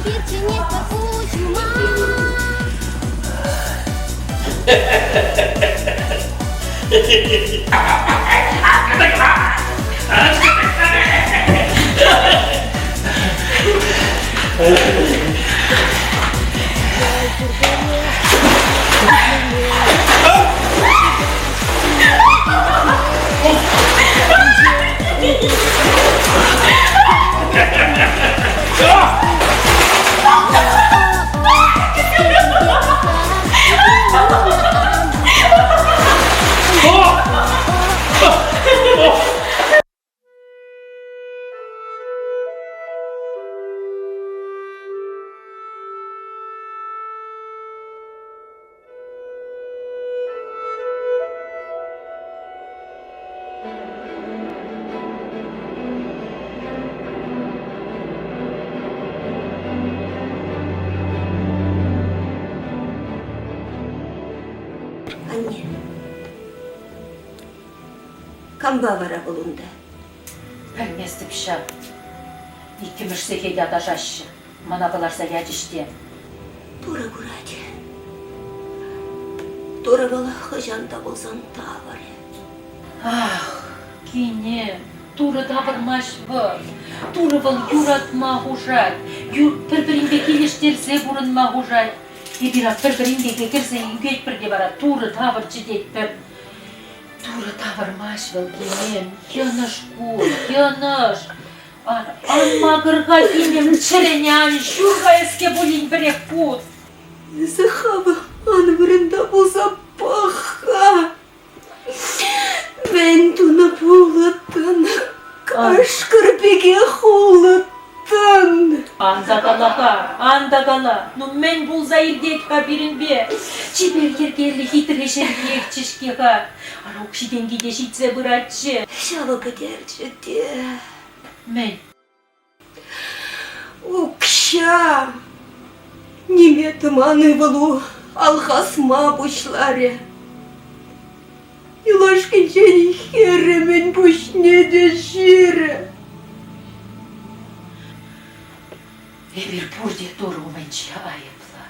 Анне, кампа вара вӑл унта? Пӗлместӗп ҫав. Иккӗмӗш сехет аташаҫҫӗ. Мана кӑларса ячӗҫ те. Турӑ курать. Турӑ вӑл хӑҫан та пулсан тавӑрӗ. Ах, кине, Турӑ тавӑрмасть вӑл. Турӑ вӑл юратма хушать, пӗр-пӗринпе килӗштерсе пурӑнма хушать. Эпир ак пӗр-пӗринпе кӗрсе ӳкетпӗр те вара Турӑ тавӑрчӗ тетпӗр. Турӑ тавӑрмасть вӑл, кинем, йӑнӑш ку, йӑнӑш. Ан, ан макӑр-ха, кинем, чӗрене ан ҫур-ха эске пулин пӗрех пус. Эсӗ хӑв ман вырӑнта пулса пӑх-ха. Мӗн тунӑ пулӑттӑн, кашкӑр пекех улӑттӑн. Ан та кала-ха, ан та кала. Ну мӗн пулса иртет-ха пирӗнпе? Чипер йӗркеллӗ хитре ҫемьехчӗ-ҫке-ха. Ара укҫи-тенки те ҫитсе пыратчӗ. Ҫавӑ пӗтерчӗ те. Мӗн? Укҫа! Ниме тӑман ывӑлу алхасма пуҫларӗ. Юлашкинчен хӗрӗмӗн пуҫне те ҫирӗ. Эпир пурте Турӑ умӗнче айӑплӑ.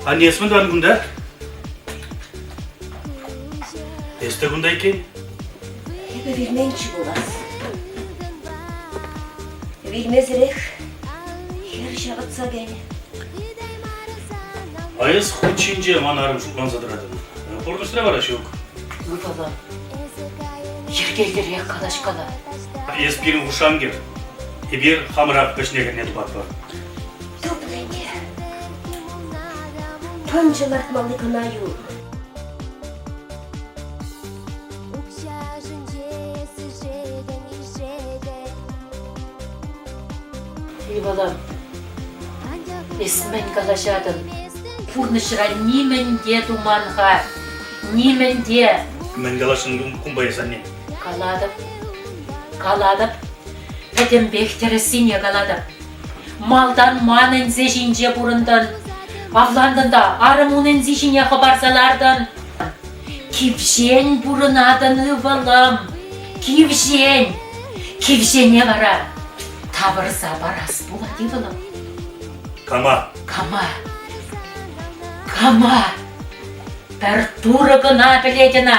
Анне, эс мӗн кунта? Эс те кунта иккен? Эпӗ вилменччӗ пулас. Вилмесӗрех хӗр ҫавӑтса кӗнӗ. А эс хут ҫинче ман арӑм шутланса тӑратӑн. Пурнӑҫра вара ҫук. Ывӑлӑм, йӗркеллӗрех калаҫкала. Эс пирӗн хушшанкӑр. Эпир хамӑрах вӗҫне-хӗрне тупатпӑр. Тупнӑ ӗнтӗ. Пӑнчӑ лартмалли кӑна юлнӑ. Ывӑлӑм, эс мӗн калаҫатӑн? Пурнӑҫра нимӗн те туман-ха. Нимӗн те. Мӗн каласшӑн кунпа эс, анне? Калатӑп, калатӑп. Пӗтӗмпех тӗрӗссине калатӑп. Малтан ман ӗнсе ҫинче пурӑнтӑн. Авлантӑн та арӑмун ӗнси ҫине хӑпарса лартӑн. Кивҫен пурӑнатӑн, ывӑлӑм, кивҫен. Кивҫене вара тавӑрса парас пулать, ывӑлӑм. Кама? Кама? Кама? Пӗр Турӑ кӑна пӗлет ӑна.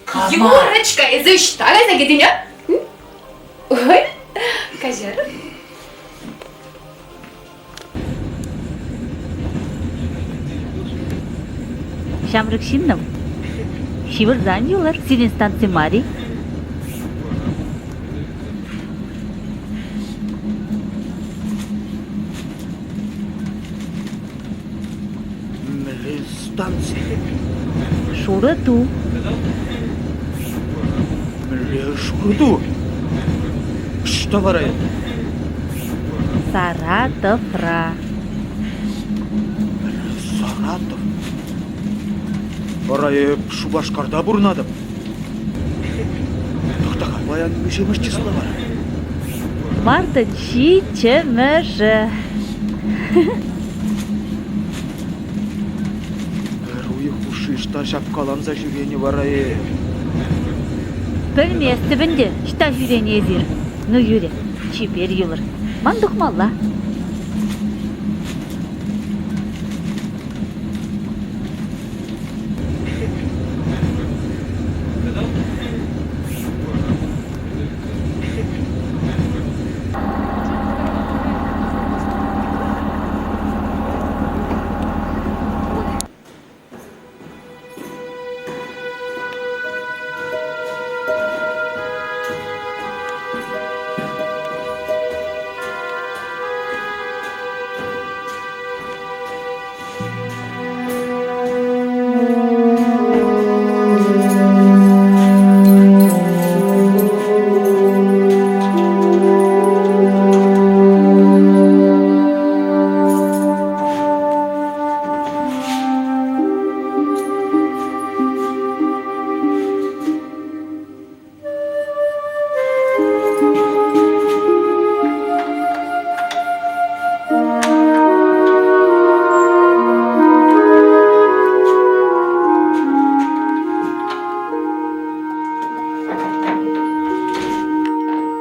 Кама? Юрочка, эсӗ ӑҫта кайса кӗтӗн, а? Ой, каҫар. Ҫамрӑк ҫыннӑм, ҫывӑрсан юлӑр, сирӗн станци мар-и? Мӗнле станци? Шурӑ ту. Мӗнле шурӑ ту? Ӑҫта вара эпӗ? Саратовра. Саратов? Вара эп Шупашкарта пурӑнатӑп. Тӑхта-ха, паян миҫемӗш числа вара? Мартӑн ҫиччӗмӗшӗ. Пӗр уйӑх хушши ӑҫта ҫапкаланса ҫӳренӗ вара эп? Пӗлместӗп ӗнтӗ, ӑҫта ҫӳренӗ эсир. Ну, юрӗ, чипер юлӑр. Ман тухмалла.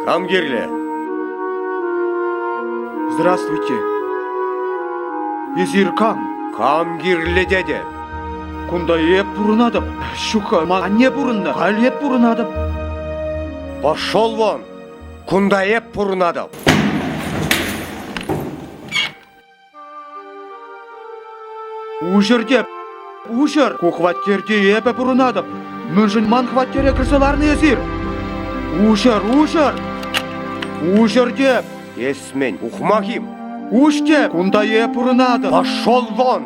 Кам кирлӗ? Здравствуйте. Эсир кам? Кам кирлӗ тете? Кунта эп пурӑнатӑп. Ҫук-ха, ман анне пурӑннӑ. Халь эп пурӑнатӑп. Пошел вон! Кунта эп пурӑнатӑп. Уҫӑр те, уҫӑр! Ку хваттерте эпӗ пурӑнатӑп. Мӗншӗн ман хваттере кӗрсе ларнӑ эсир? Уҫӑр, уҫӑр! Уҫӑр те! Эс мӗн, ухмах-им? Уҫ те, кунта эп пурӑнатӑп. Пошел вон!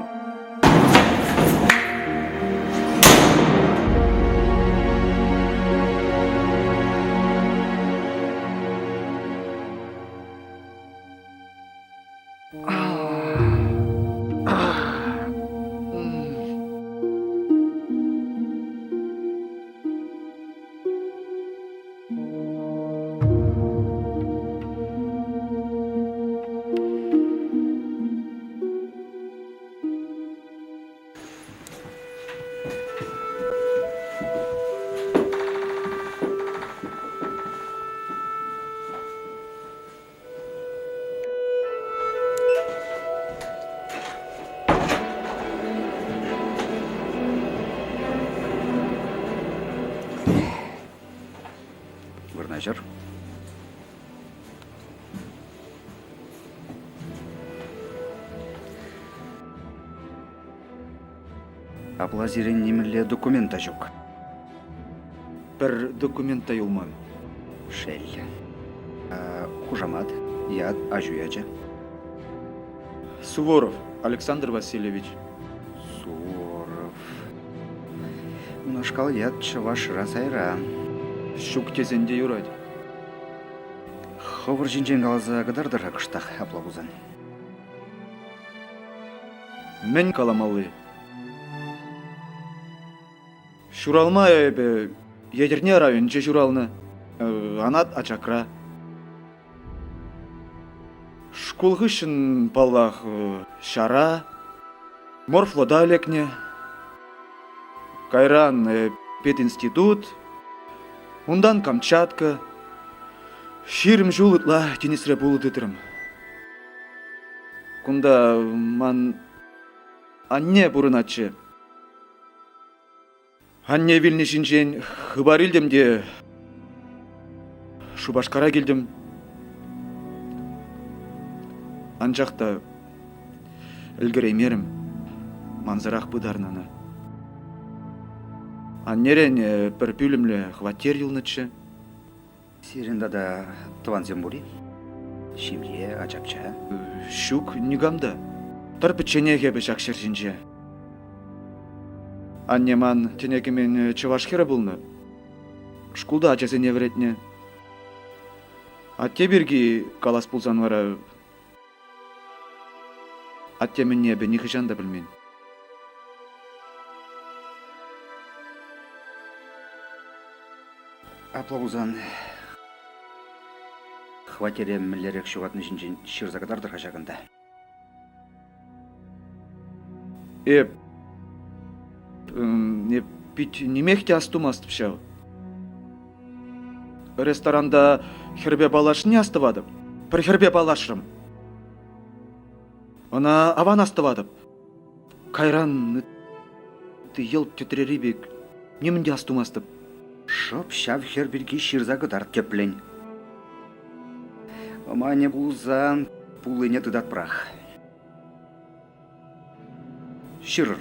Вырнаҫӑр. Апла сирӗн нимӗнле документ та ҫук. Пӗр документ та юлман. Шел. Хушамат, ят, аҫу ячӗ. Суворов Александр Васильевич. Суворов. Унашкал ят чӑвашра сайра. Ҫук тесен те юрать. Хӑвӑр ҫинчен каласа кӑтартӑр-ха кӑштах апла пулсан. Мӗн каламалли? Ҫуралма эпӗ Етӗрне районӗнче ҫуралнӑ, Анат Ачакра. Шкул хыҫҫӑн, паллах, ҫара, морфлота лекнӗ. Кайран пединститут, унтан Камчатка. 20 ҫул ытла тинӗсре пулӑ тытрӑм. Кунта ман анне пурӑнатчӗ. Анне вилни ҫинчен хыпар илтӗм те Шупашкара килтӗм. Анчах та ӗлкӗреймерӗм. Мансӑрах пытарнӑ ӑна. Аннерен пӗр пӳлӗмлӗ хваттер юлнӑччӗ. Сирӗн тата тӑвансем пур-и? Ҫемье, ачапча? Ҫук, никам та. Тӑр пӗчченех эпӗ ҫак ҫӗр ҫинче. Анне ман тӗне кӗмен чӑваш хӗрӗ пулнӑ. Шкулта ачасене вӗрентнӗ. Атте пирки калас пулсан вара атте мӗнне эпӗ нихӑҫан та пӗлмен. Апла пулсан хваттере мӗнлерех ҫухатни ҫинчен ҫырса кӑтартӑр-ха ҫакӑнта. Эп... Эп пит нимех те астумастӑп ҫав. Ресторанта хӗрпе паллашнине астӑватӑп. Пӗр хӗрпе паллашрӑм. Ӑна аван астӑватӑп. Кайран ытти йӑлт тӗтрери пек нимӗн те астумастӑп. Шӑп ҫав хӗр пирки ҫырса кӑтарт тӗплӗн. Ӑманӗ пулсан пуллине тытатпӑрах. Ҫырӑр.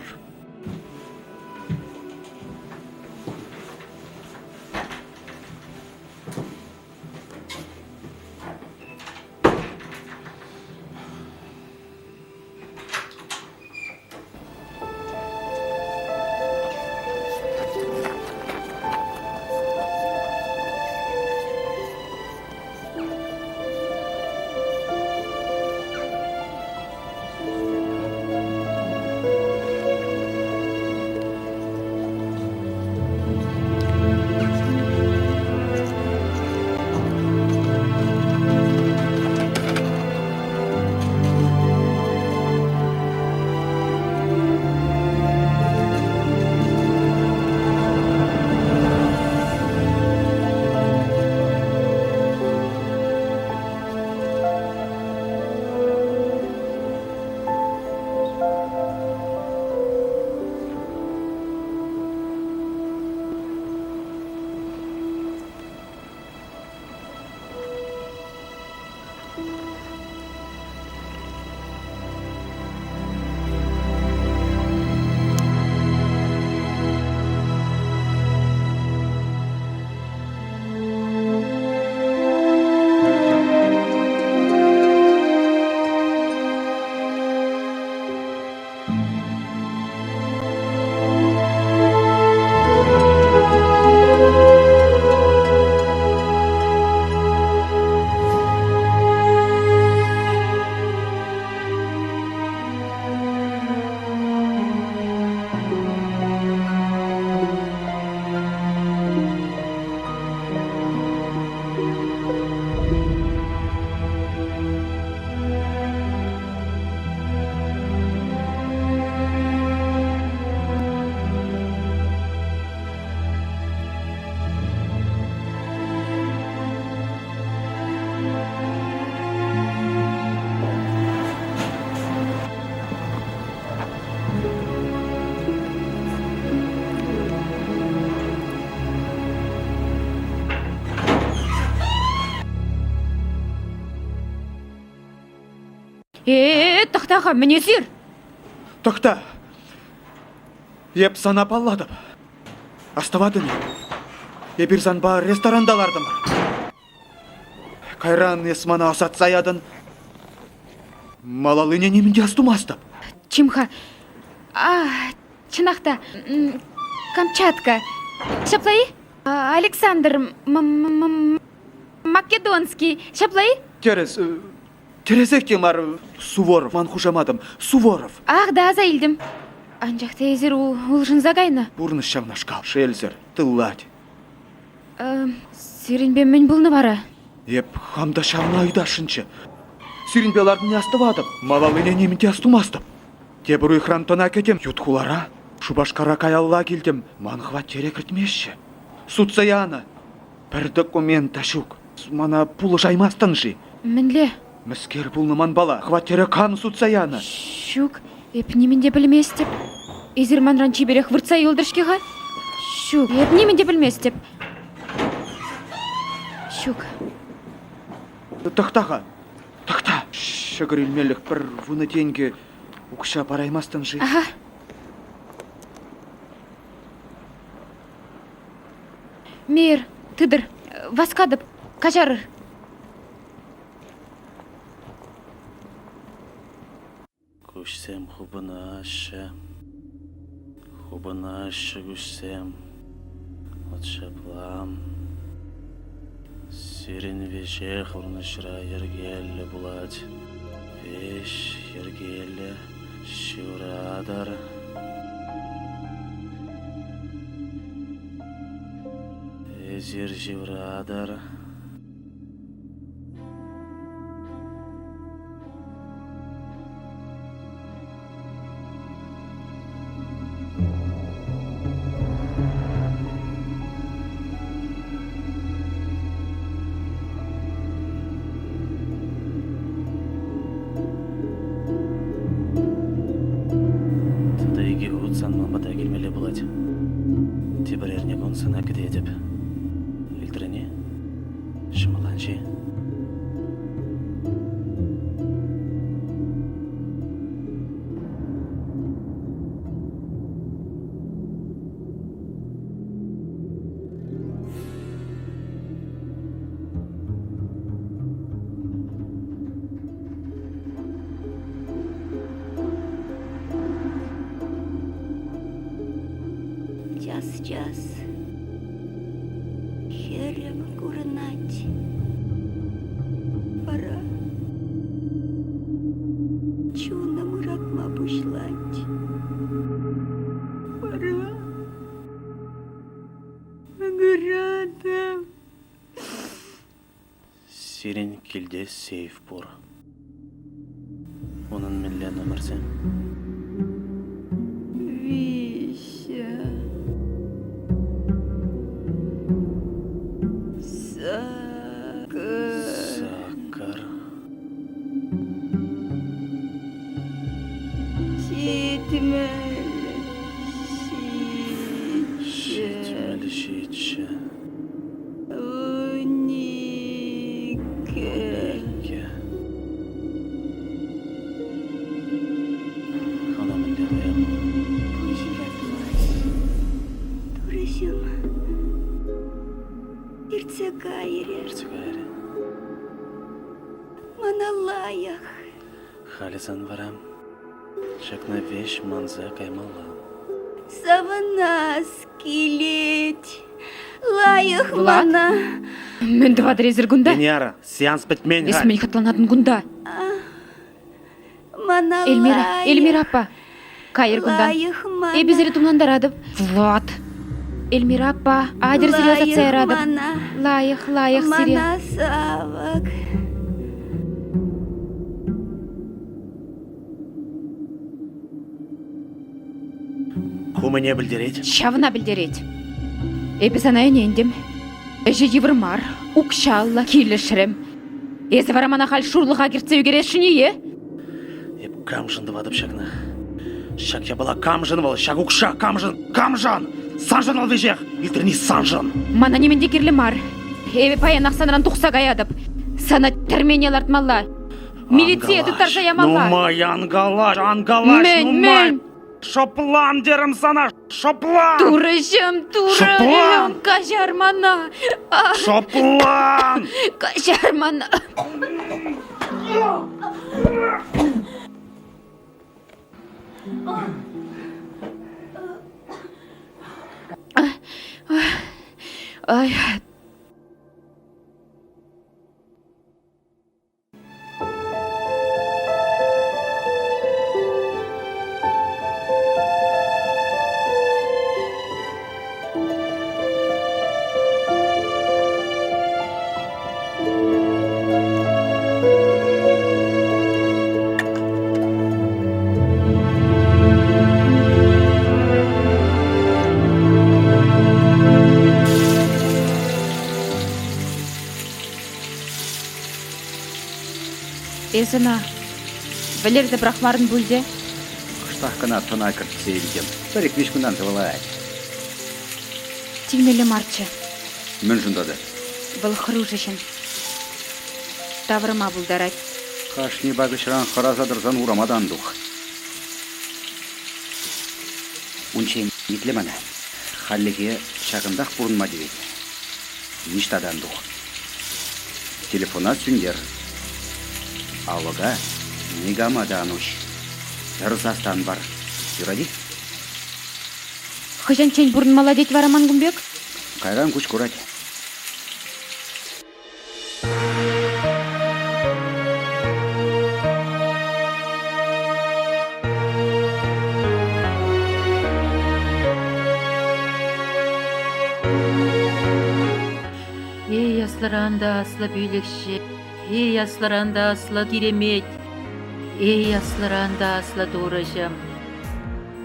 Э, тӑхта-ха, мӗн эсир? Тӑхта. Эп сана паллатӑп. Астӑватӑн-и? Эпир санпа ресторанта лартӑмӑр. Кайран эс мана ӑсатса ятӑн. Малаллине нимӗн те астумастӑп. Чим-ха. А, чӑнах та, Камчатка. Ҫапла-и? Александр Македонский. Ҫапла-и? Тӗрӗс. Тӗрӗсех те мар, Суворов, ман хушаматӑм, Суворов. Ах, да, аса илтӗм. Анчах та эсир улшӑнса кайнӑ. Пурнӑҫ ҫавнашкал, шелсӗр, тыллать. Сирӗнпе мӗн пулнӑ вара? Эп хам та ҫавна ыйтасшӑнччӗ. Сирӗнпе ларнине астӑватӑп, малаллине нимӗн те астумастӑп. Тепӗр уйӑхран тӑна кӗтӗм ют хулара. Шупашкара каялла килтӗм, ман хваттере кӗртмеҫҫӗ. Сутса янӑ. Пӗр документ та ҫук. Мана пулӑшаймастӑн-ши? Мӗнле? Мӗскер пулнӑ манпала? Хваттере кам сутса янӑ? Ҫук, эп нимӗн те пӗлместӗп. Эсир манран чиперех выртса юлтӑр-ҫке-ха. Ҫук, эп нимӗн те пӗлместӗп. Ҫук. Тӑхта-ха, тӑхта. Ҫӑкӑр илмелӗх пӗр вунӑ тенкӗ укҫа параймастӑн-ши? Аха. Мир, тытӑр, васкатӑп, каҫарӑр. Куҫсем хупӑнаҫҫӗ, хупӑнаҫҫӗ куҫсем. Вӑт ҫапла. Сирӗн веҫех пурнӑҫра йӗркеллӗ пулать. Веҫ йӗркеллӗ ҫывӑратӑр. Эсир ҫывӑратӑр. Тата икӗ хут сан ман пата килмелле пулать. Тепӗр эрнекун сана кӗтетӗп. Илтрӗн-и? Ҫӑмӑлланчӗ. Час-час Хӗрӗм курӑнать. Вара чунӑм ыратма пуҫлать. Вара макӑратӑп. Сирӗн килте сейф пур. Унӑн мӗнле номерсем? Виҫӗ. Сакӑр. Сакӑр. 77. 77. 12. 12. Хӑна мӗнле туятӑн? Пуҫ ыратмасть. Турӑҫӑм, иртсе кайрӗ. Иртсе кайрӗ. Мана лайӑх. Халӗ сан вара ҫакна веҫ манса каймалла. Савӑнас килет. Лайӑх Влад? мана. Мӗн тӑватӑр эсир кунта? Венера, сеанс пӗтмен-ха. Эс мӗн хӑтланатӑн кунта? Мана Эльмира, лайӑх. Эльмира аппа, кайӑр кунтан. Лайӑх мана. Эпӗ сире тумлантаратӑп. Влад. Эльмира аппа, атьӑр сире ӑсатса Лайӑх яратӑп. мана. Лайӑх, лайӑх сире. Мана савӑк. Ку мӗне пӗлтерет? Ҫавна пӗлтерет. Эпӗ сана ӗнентӗм. Ӗҫӗ йывӑр мар, укҫаллӑ, килӗшрӗм. Эсӗ вара мана халь шурлӑха кӗртсе ӳкересшӗн-и, е? Эп камшӑн тӑватӑп ҫакна? Ҫак япала камшӑн вӑл? Ҫак укҫа камшӑн? Камшӑн? Саншӑн вӑл веҫех! Илтрӗн-и саншӑн? Мана нимӗн те кирлӗ мар. Эпӗ паянах санран тухса каятӑп. Сана тӗрмене лартмалла. Милицие тыттарса ямалла. Нумай ан калаҫ, ан калаҫ, Мӗн, нумай. мӗн? Шӑплан терӗм сана, шӑплан! Турӑҫӑм, турӑҫӑм, Шӑплан! каҫар мана. Шӑплан! Каҫар мана. Ай, Эс ӑна вӗлерсе пӑрахмарӑн пуль те? Кӑштах кӑна тӑна кӗртсе илтӗм. Пӗр-ик виҫ кунтан тӑвӑлать. Тивмелле марччӗ. Мӗншӗн тата? Вӑл хӑрушӑ ҫын. Тавӑрма пултарать. Кашни пакӑҫран хӑраса тӑрсан урама та ан тух. Унччен итле мана. Хальлӗхе ҫакӑнтах пурӑнма тивет. Ниҫта та ан тух. Телефона сӳнтер. Алӑка никама та ан уҫ. Пӗр сас та ан пар. Юрать-и? Хӑҫанччен пурӑнмалла тет вара ман кун пек? Кайран куҫ курать. Эй, аслӑран та аслӑ пӳлӗхҫӗ, эй, аслӑран та аслӑ киремет, эй, аслӑран та аслӑ турӑҫӑм.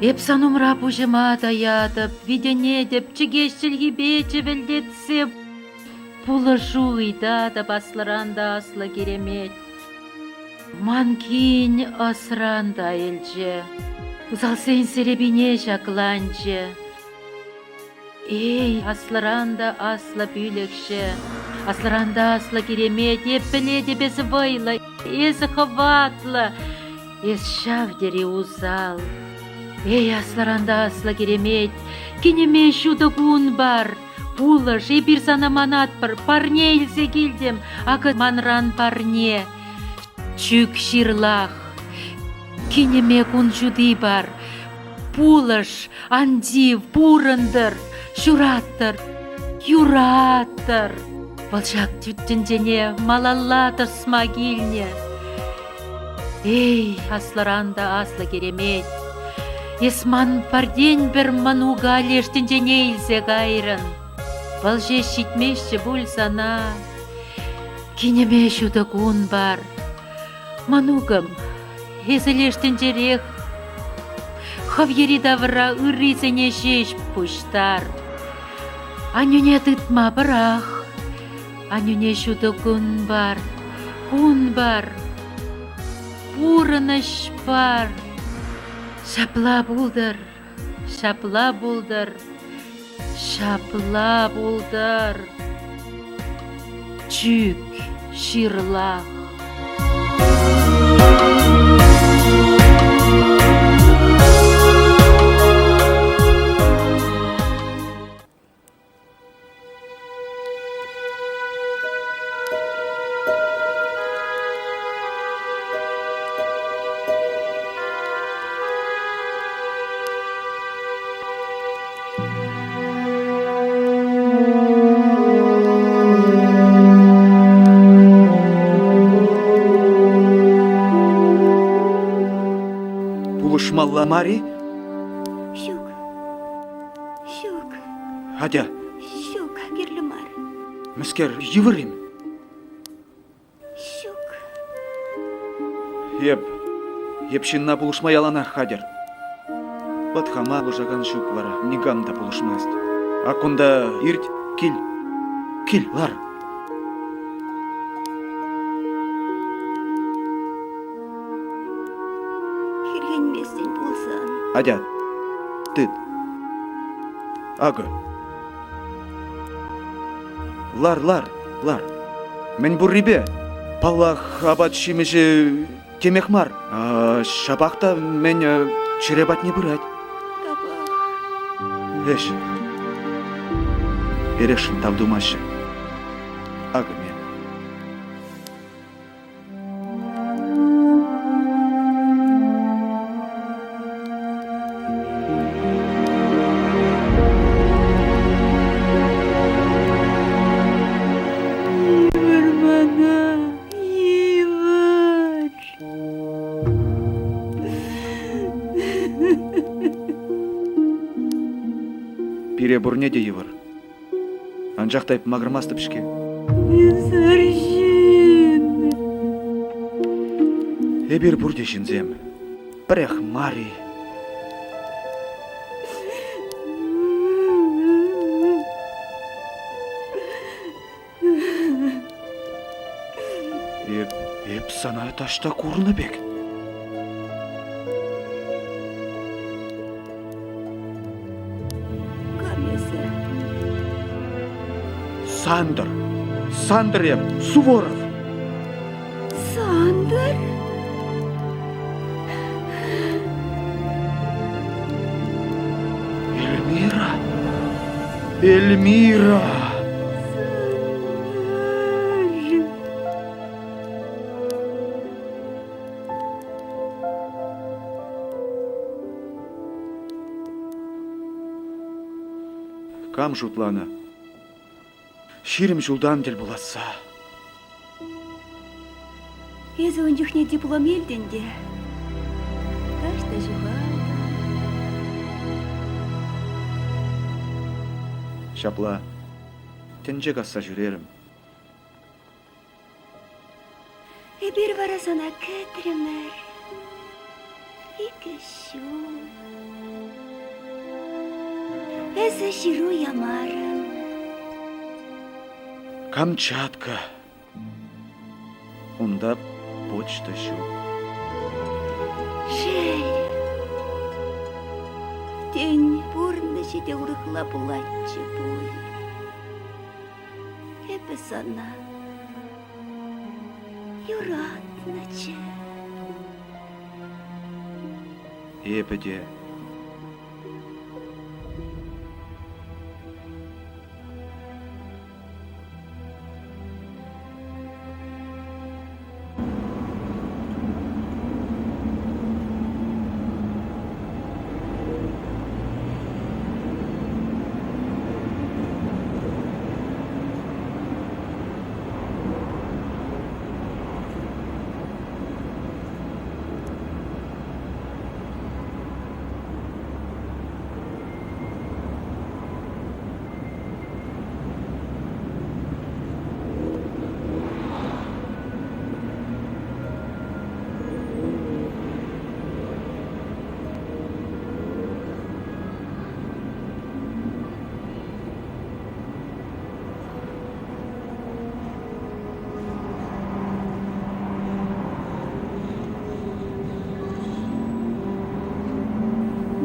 Эп сан умра пуҫӑма таятӑп, витӗнетӗп, чӗкеҫ чӗлхипе чӗвӗлтетсе пулӑшу ыйтатӑп аслӑран та аслӑ киремет. Ман кин ӑсран тайӑлчӗ, усалсен серепине ҫакланчӗ. Эй, аслӑран та аслӑ пӳлӗхҫӗ, аслӑран та аслӑ киремет, эп пӗлетӗп эсӗ вӑйлӑ, эсӗ хӑватлӑ, эс ҫав тери усал. Эй, аслӑран та аслӑ киремет, кинӗме ҫутӑ кун пар, пулӑш, эпир сана манатпӑр, парне илсе килтӗм, акӑ манран парне. Чӳк ҫырлах, кинӗме кун ҫути пар, Пулӑш, ан тив, пурӑнтӑр, ҫураттӑр, юраттӑр. Вӑл ҫак тӳт тӗнчене малалла тӑсма килнӗ. Эй, аслӑран та аслӑ киремет, эс ман пӗртен-пӗр мӑнука леш тӗнчене илсе кайрӑн. Вӑл ҫеҫ ҫитместчӗ пуль сана. Кинӗме ҫутӑ кун пар. Мӑнукӑм, эсӗ леш тӗнчерех хӑв йӗри-тавра ыррисене ҫеҫ пуҫтар. Аннӳне тытма пӑрах. Аннӳне ҫутӑ кун пар, кун пар, пурӑнӑҫ пар. Ҫапла пултӑр, ҫапла пултӑр, ҫапла пултӑр. Чӳк, ҫырлах. Пулӑшмалла мар-и? Ҫук. Ҫук. Атя. Ҫук, кирлӗ мар. Мӗскер, йывӑр-им? Ҫук. Эп, эп ҫынна пулӑшма яланах хатӗр. Вӑт хама пулӑшакан ҫук вара, никам та пулӑшмасть. А кунта ирт, кил, кил, лар. Хӗрхенместӗн пулсан. Атя, тыт. Акӑ. Лар, лар, лар. Мӗн пуррипе? Паллах, апат-ҫимӗҫӗ темех мар. Ҫапах та мӗн чӗре патне пырать. Тавах. Ӗҫ. Эрешшӗн тав тумаҫҫӗ. Акӑ ме. Йывӑр мана, йывӑр. Пире пурне те йывӑр. Анчах та эп макӑрмастӑп-ҫке. Йӗсӗр ҫын. Эпир пурте ҫынсем. Пӗрех мар-и? Эп, эп сана таҫта курнӑ пек. Кам эсӗ? Сантӑр. Сантӑр эп, Суворов. Сантӑр? Эльмира. Эльмира. Кам шутланӑ? 20 ҫултан тӗл пуласса. Эсӗ ун чухне диплом илтӗн те таҫта ҫухалтӑн. Ҫапла тӗнче касса ҫӳрерӗм. Эпир вара сана кӗтрӗмӗр. Икӗ ҫул. Эсӗ ҫыру ямарӑн. Камчатка. Унта почта ҫук. Шел. Тен, пурнӑҫӗ те урӑхла пулатчӗ пуль. Эпӗ сана юратнӑччӗ. Эпӗ те.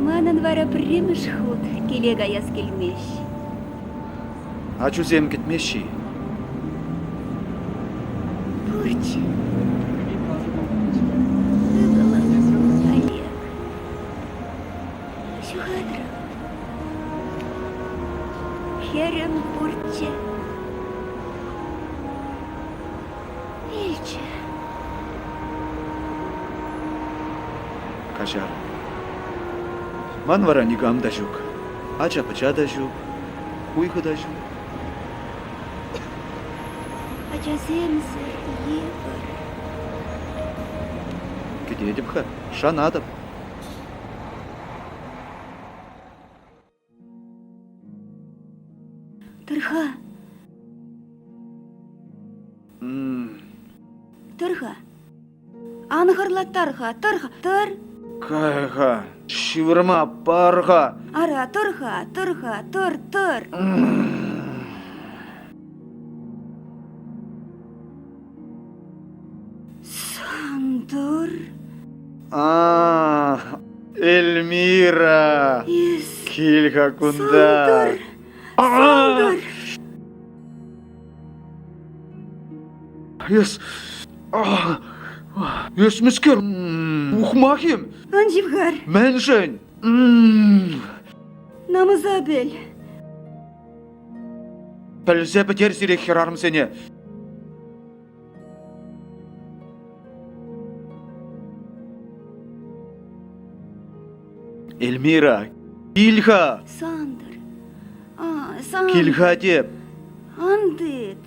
Манӑн вара пӗрремӗш хут киле каяс килмест. Ачусем кӗтмеҫҫӗ-и? Пурччӗ. Ывӑлӑм, Олег. Ҫухатрӑм. Хӗрӗм пурччӗ. Вилчӗ. Каҫар. Ман вара никам та ҫук. Ача-пӑча та ҫук, хуйхӑ та ҫук. Ачасемсӗр йывӑр. Кӗтетӗп-ха, шанатӑп. Тӑр-ха. Тӑр-ха. Ан хӑрлаттар-ха, тӑр-ха, тӑр. Кай-ха, ҫывӑрма пар-ха. Ара, тӑр-ха, тӑр-ха, тӑр, тӑр. Сантӑр. А, Эльмира! Эс. Кил-ха кунта. Сантӑр. Сантӑр. Эс... Эс мӗскер? Ухмах-им? Ан ҫывхар. Мӗншӗн? Намӑса пӗл. Пӗлсе пӗтер сире хӗрарӑмсене. Эльмира, кил-ха! Сантӑр. А, Сантӑр. Кил-ха теп. Ан тыт.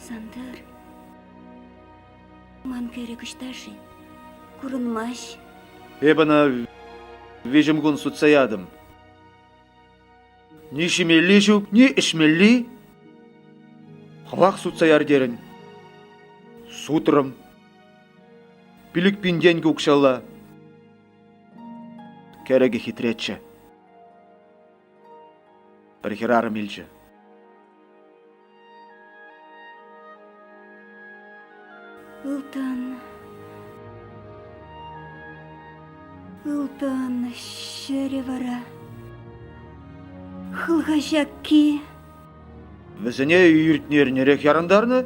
Сантӑр. Ман кӗрӗк ӑҫта-ши? Курӑнмасть. Эп ӑна виҫӗм кун сутса ятӑм. Ни ҫимелли ҫук, ни ӗҫмелли. Хӑвах сутса яр терӗн. Сутрӑм. 5000 тенкӗ укҫалла. Кӗрӗкӗ хитреччӗ. Пӗр хӗрарӑм илчӗ. Ылтӑн. Ылтӑн ҫӗрӗ вара. Хӑлха ҫакки. Вӗсене иртнӗ эрнерех ярӑнтарнӑ.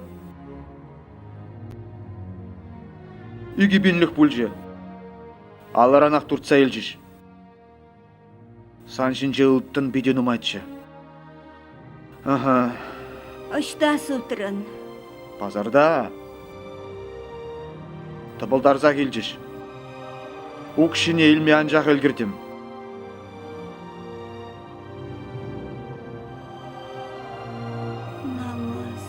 Икӗ пинлӗх пулчӗ. Алӑранах туртса илчӗҫ. Сан ҫинче ылтӑн питӗ нумайччӗ. Аха. Ӑҫта сутрӑн? Пасарта. Тӑпӑлтарсах илчӗҫ. Укҫине илме анчах ӗлкӗртӗм. Намӑс.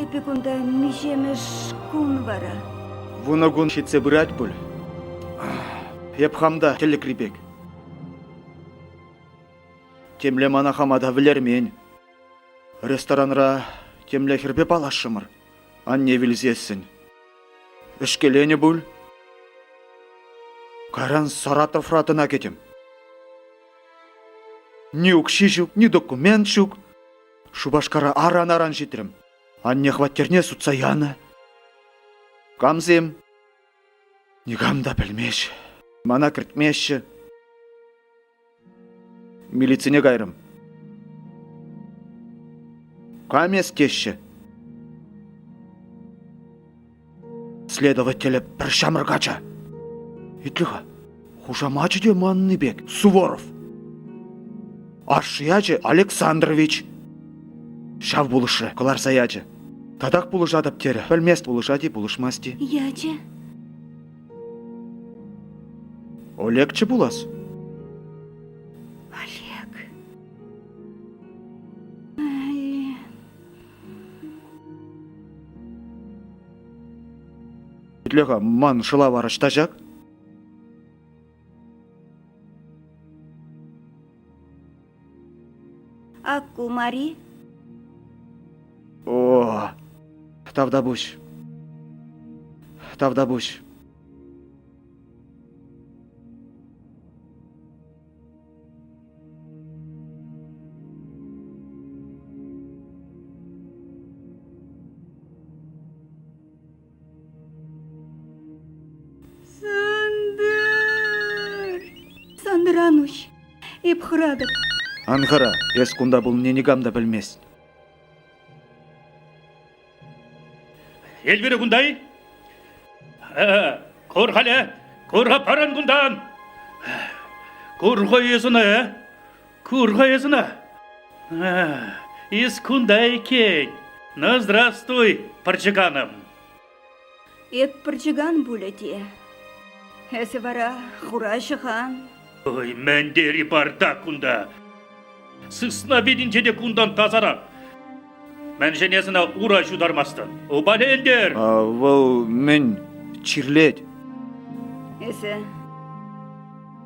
Эпӗ кунта миҫемӗш кун вара? Вунӑ кун ҫитсе пырать пуль. Эп хам та тӗлӗкри пек. Темле мана хама та вӗлермен. Ресторанра темле хӗрпе паллашрӑмӑр. Анне вилсессӗн. Ӗҫкеленӗ пуль. Кайран Саратовра тӑна кӗтӗм. Ни укҫи ҫук, ни документ ҫук. Шупашкара аран-аран ҫитрӗм. Анне хваттерне сутса янӑ. Камсем? Никам та пӗлмест. Мана кӗртмеҫҫӗ. Милицине кайрӑм. Кам эс теҫҫӗ? Следователӗ пӗр ҫамрӑк ача. Итле-ха, хушамачӗ те манни пек, Суворов. Ашшӗ ячӗ Александрович. Ҫав пулӑшрӗ, кӑларса ячӗ. Татах пулӑшатӑп терӗ. Пӗлмест пулӑшать-и, пулӑшмасть-и. Ячӗ? Олегчӗ пулас. Олег. Ай. Итле-ха, ман шӑлавар ӑҫта ҫак? Акку Мари. О, тавтапуҫ. Тавтапуҫ. Сантӑр! Сантӑр Ануҫ, эп хӑратӑп. Ан хӑра, эс кунта пулнине никам та пӗлмест. Эльвира кунта-и? Кур-хале, кур-ха паран кунтан! Кур-ха эс ӑна, э? Кур-ха эс ӑна! Эс кунта иккен. Ну, здравствуй, пӑрчӑканӑм. Эп пӑрчӑкан пулӗ те. Эсӗ вара хура ҫӑхан. Ой, мӗн тери бардак кунта! Сысна витинче те кунтан тасарах. Мӗншӗн эс ӑна ура ҫутармастӑн? Упалентер! А вӑл мӗн, чирлет? Эсӗ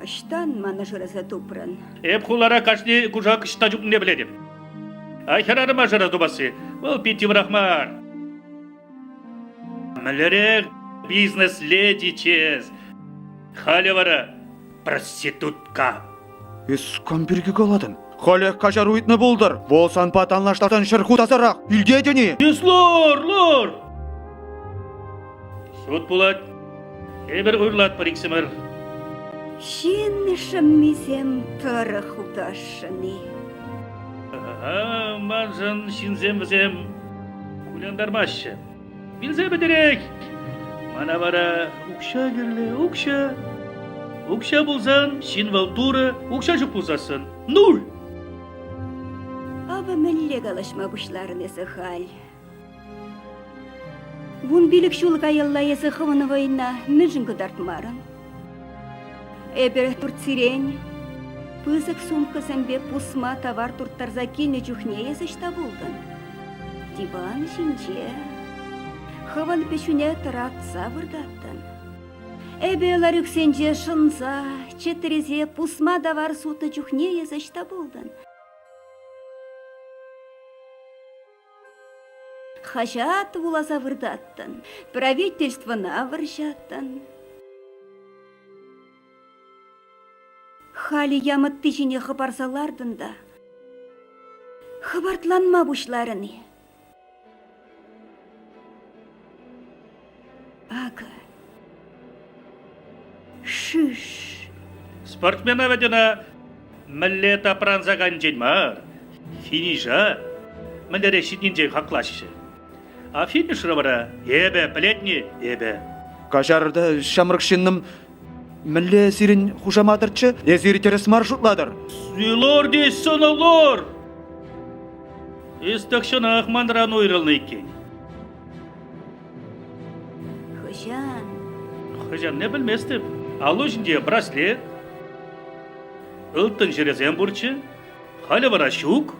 ӑҫтан мана шыраса тупрӑн? Эп хулара кашни кушак ӑҫта чупнине пӗлетӗп. А хӗрарӑма шыраса тупасси вӑл пит йывӑрах мар. Мӗнлерех бизнес-леди чес. Халӗ вара проститутка. Эс кам пирки калатӑн? Халех каҫару ыйтнӑ пултӑр. Вӑл санпа танлаштарсан ҫӗр хут тасарах. Илтетӗн-и? Эс лор, лор! Суд пулать. Эпир ырлатпӑр иксӗмӗр. Ҫын шӑммисем тӑрӑх утасшӑн-и? Маншӑн ҫынсем вӗсем кулянтармаҫҫӗ. Вилсе пӗтерех. Мана вара укҫа кирлӗ, укҫа. Укҫа пулсан ҫын вӑл турӑ, укҫа ҫук пулсассӑн нуль. Авӑ мӗнле калаҫма пуҫларӑн эсӗ халь? 15 ҫул каялла эсӗ хӑвӑн вӑйна мӗншӗн кӑтартмарӑн? Эпир Турцирен пысӑк сумкӑсемпе пусма тавар турттарса килнӗ чухне эс ӑҫта пултӑн? Диван ҫинче хӑвӑн пӗҫӳне тӑратса выртаттӑн. Эпӗ ларюксенче шӑнса, чӗтресе пусма тавар сутнӑ чухне эс ӑҫта пултӑн? Хаҫат вуласа выртаттӑн, правительствӑна вӑрҫаттӑн. Халӗ ямӑтти ҫине хӑпарса лартӑн та хӑпартланма пуҫларӑн-и? Акӑ, шыш. Спортсмена вӗт ӑна мӗнле тапранса кайнинчен мар, финиша мӗнлерех ҫитнинчен хаклаҫҫӗ. А финишра вара эпӗ, пӗлетни, эпӗ. Каҫарӑр та, ҫамрӑк ҫыннӑм, мӗнле сирӗн хушаматӑрччӗ? Эсир тӗрӗс мар шутлатӑр. Лорди, сӑнӑлор! Эс тахҫанах манран уйрӑлнӑ иккен. Хӑҫан? Хӑҫанне пӗлместӗп. Аллу ҫинче браслет, ылтӑн ҫӗрӗсем пурччӗ. Халӗ вара ҫук.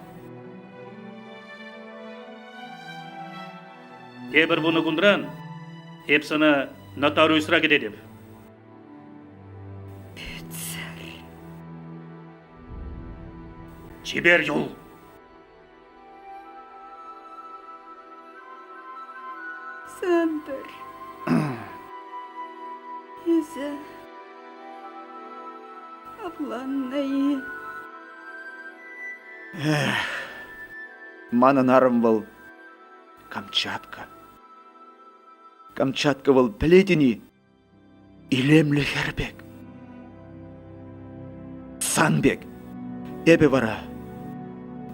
Тепӗр вунӑ кунран эп сана нотариусра кӗтетӗп. Пӳтсӗр. Чипер юл. Сантӑр. Эсӗ авланнӑ-и? Эх, манӑн арӑм вӑл Камчатка. Камчатка вӑл пӗлетӗн-и? Илемлӗ хӗр пек. Сан пек. Эпӗ вара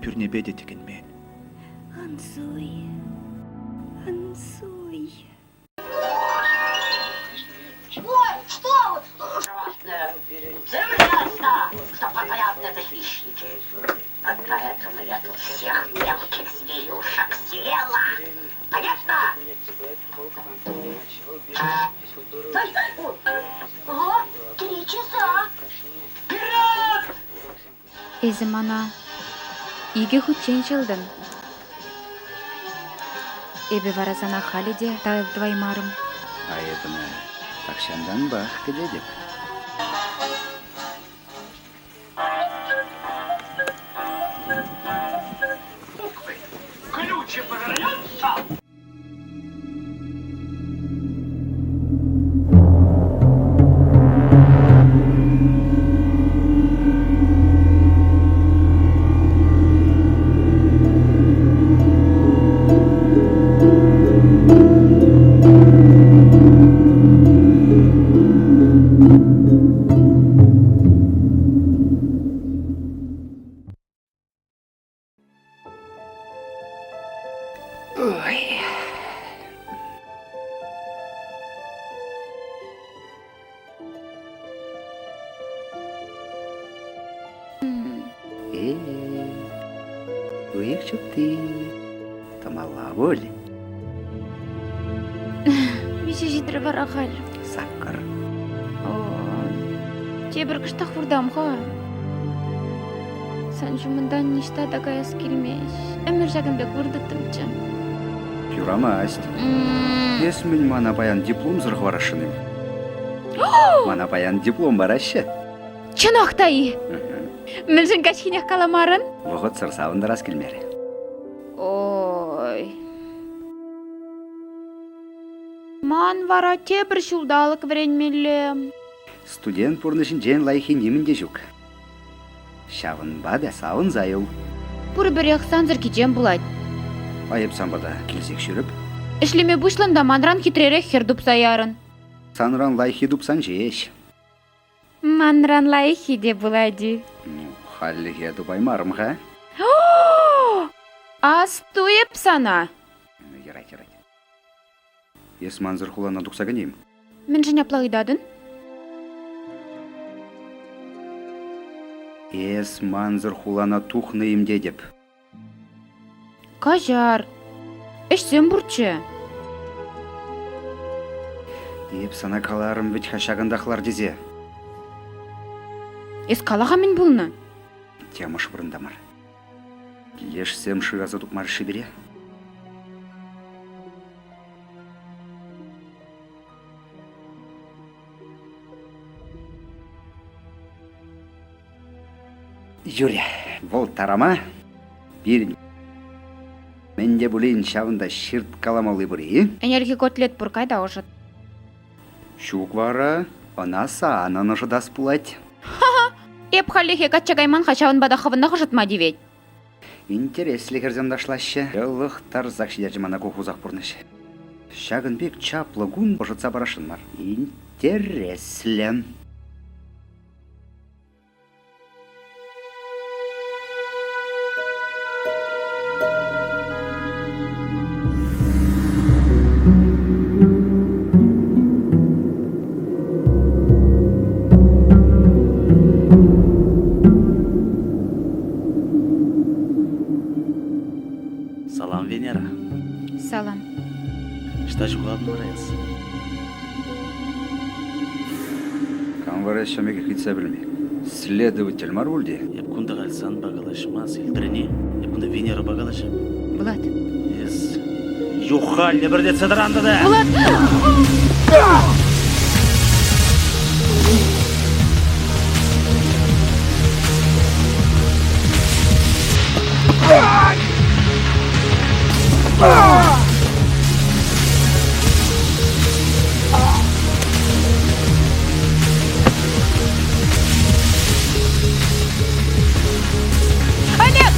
пӳрнепе те тӗкӗнмен. Ан суй, ан суй. Ой, что вы? Ужасно, что попадают это хищники. Вот поэтому я тут всех мелких зверюшек съела. Понятно? Ого, три часа. Вперед! Эсӗ мана икӗ хутчен ҫӑлтӑн. Эпӗ вара сана халӗ те тав тӑваймарӑм. А эп ӑна тахҫантанпах кӗтетӗп. Ключи повернется! Ой. Э, уйӑх чупти, тӑмалла пуль. Миҫе ҫитрӗ вара халь? Саккӑр. Тепӗр кӑштах выртам-ха. Сан ҫумӑнтан ниҫта та каяс килмест. Ӗмӗр ҫакӑн пек выртӑттӑмччӗ. Юрамасть. Эс мӗн мана паян дипломсӑр хӑварасшӑн-им? Мана паян диплом параҫҫӗ. Чӑнах та-и? Мӗншӗн каҫхинех каламарӑн? Вӑхӑтсӑр савӑнтарас килмерӗ. Ой. Ман вара тепӗр ҫулталӑк вӗренмелле. Студент пурнӑҫӗнчен лайӑххи нимӗн те ҫук. Ҫавӑнпа та савӑнса юл. Пурпӗрех сансӑр кичем пулать. А эп сан пата килсех ҫӳрӗп. Ӗҫлеме пуҫлан та манран хитререх хӗр тупса ярӑн. Санран лайӑххи тупсан ҫеҫ. Манран лайӑххи те пулать-и? Ну, хальлӗхе тупаймарӑм-ха. Асту эп сана. Юрать, юрать. Эс мансӑр хулана тухса кӗним. Мӗншӗн апла ыйтатӑн? Эс мансӑр хулана тухнӑ-им тетӗп. Каҫар. Ӗҫсем пурччӗ. Эп сана каларӑм вӗт-ха ҫакӑнтах лар тесе. Эс кала-ха мӗн пулнӑ? Темӑш вырӑнта мар. Лешсем шыраса тупмарӗҫ-ши пире? Юрӗ, вӑл тарама пирӗн мӗн те пулин ҫавӑнта ҫырткаламалли пур-и? Ӗнерхи котлет пур, кай та ӑшӑт. Ҫук вара, ӑна санӑн ӑшӑтас пулать. Ха-ха! Эп хальлӗхе качча кайман-ха, ҫавӑнпа та хӑвӑнах ӑшӑтма тивет. Интереслӗ хӗрсем ташлаҫҫӗ. Йӑлӑхтарсах ҫитерчӗ мана ку хусах пурнӑҫ. Ҫакӑн пек чаплӑ кун ӑшӑтса парасшӑн мар. Интереслӗ. Салам, Венера. Салам. Ӑҫта ҫухалнӑ вара эс? Кам вара ҫӗмӗкӗ ыйтса пӗлме? Следователь мар пуль те? Эп кунта халь санпа калаҫмас, илтрӗн-и? Эп кунта Венерӑпа калаҫап. Влад. Эс юхха лӗпӗртетсе тӑрантӑ та! Влад! Олег!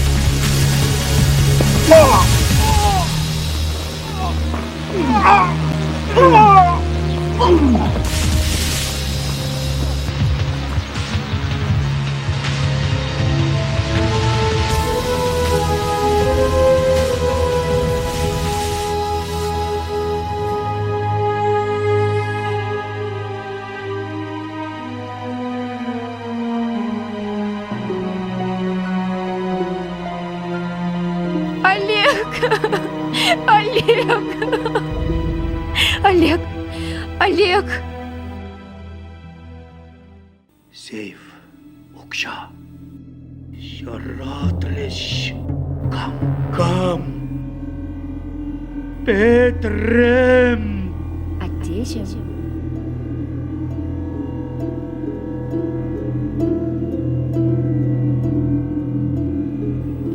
Олег! Олег! Олег! Олег! Сейф, укҫа. Ҫаратрӗҫ. Кам? Кам? Петрем! Аттеҫӗм.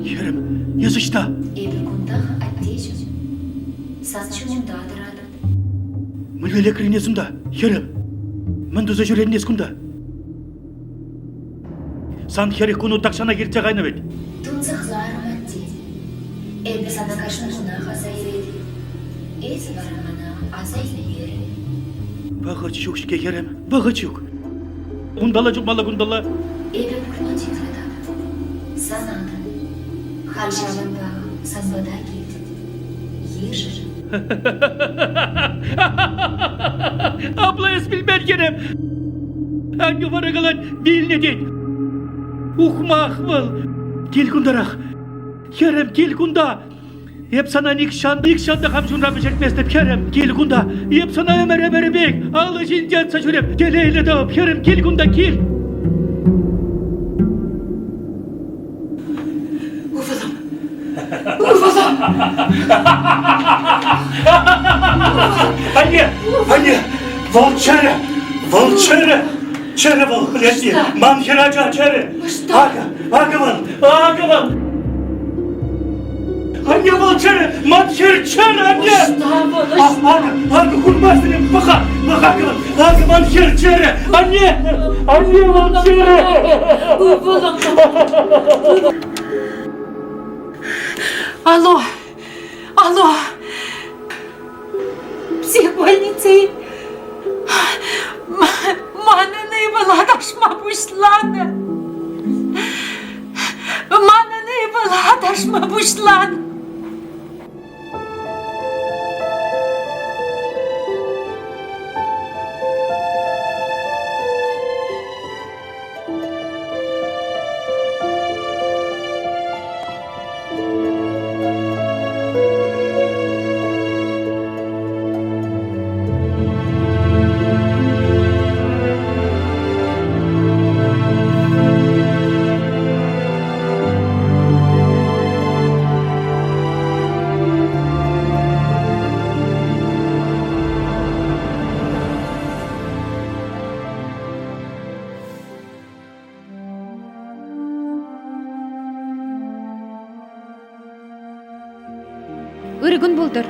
Хӗрӗм, эс ӑҫта? Эпӗ кунтах, аттеҫӗм. Сан ҫумӑнта тӑратӑп. Мӗнле лекрӗн эс унта, хӗрӗм? Мӗн туса ҫӳретӗн эс кунта? Сан хӗрӗх куну тахҫанах иртсе кайнӑ вӗт. Тунсӑхларӑм, атте. Эпӗ сана кашни кунах аса илетӗп. Эсӗ вара мана аса илмерӗн. Вӑхӑт ҫук-ҫке, хӗрӗм, вӑхӑт ҫук. Унталла чупмалла, кунталла. Эпӗ пурне те юрататӑп. Сана та. Халь ҫавӑнпах сан пата килтӗм. Йышӑн. Апла эс вилмен хӗрӗм. Аннӳ вара калать, вилнӗ тет. Ухмах вӑл. Кил кунтарах. Хӗрӗм, кил кунта. Эп сана нихҫан, нихҫан та хам чунра вӗҫертместӗп, хӗрӗм, кил кунта. Эп сана ӗмӗр-ӗмӗрӗпех алӑ ҫинче атса ҫӳреп, телейлӗ тӑвӑп, хӗрӗм, кил кунта, кил. Ывӑлӑм! Ывӑлӑм! Анне! Анне! Вӑл чӗрӗ! Вӑл чӗрӗ! Чӗрӗ вӑл, Лешни! Ман хӗрача чӗрӗ! Акӑ, акӑ вӑл! Акӑ вӑл! Анне вӑл чӗрӗ! Ман хӗр чӗрӗ, анне! Акӑ, акӑ, курмастӑн пӑха! Пӑха, акӑ вӑл! Акӑ ман хӗр чӗрӗ! Анне! Анне вӑл чӗрӗ! Ывӑлӑм! Алло! Алло! Психбольницей манӑн ывӑл аташма пуҫланӑ. Манӑн ывӑл аташма пуҫланӑ. Ырӑ кун пултӑр.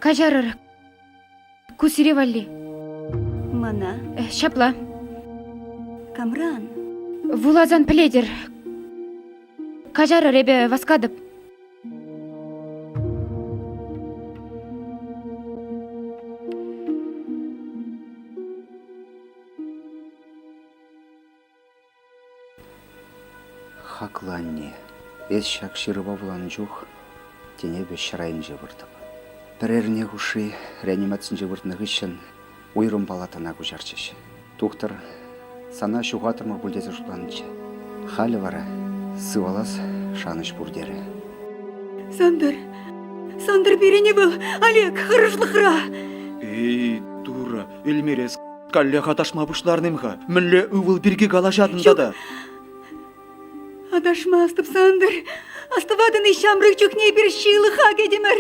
Каҫарӑр, ку сире валли. Мана? Ҫапла. Камран? Вуласан пӗлетӗр. Каҫарӑр, эпӗ васкатӑп. Хаклӑ анне, эс ҫак ҫырӑва вуланӑ чух тен эпӗ ҫӗр айӗнче выртӑп. Пӗр эрне хушши реанимацинче выртнӑ хыҫҫӑн уйрӑм палатӑна куҫарчӗҫ. Тухтӑр сана ҫухатрӑмӑр пуль тесе шутланӑччӗ. Халӗ вара сывалас шанӑҫ пур терӗ. Сантӑр, Сантӑр пирӗн ывӑл, Олег, хӑрушлӑхра. Эй, Турӑ, илмерес Каллех аташма пуҫларним-ха? Мӗнле ывӑл пирки калаҫатӑн тата? Аташмастӑп, Сантӑр. Астӑватӑн-и ҫамрӑк чухне эпир ҫылӑха кӗтӗмӗр.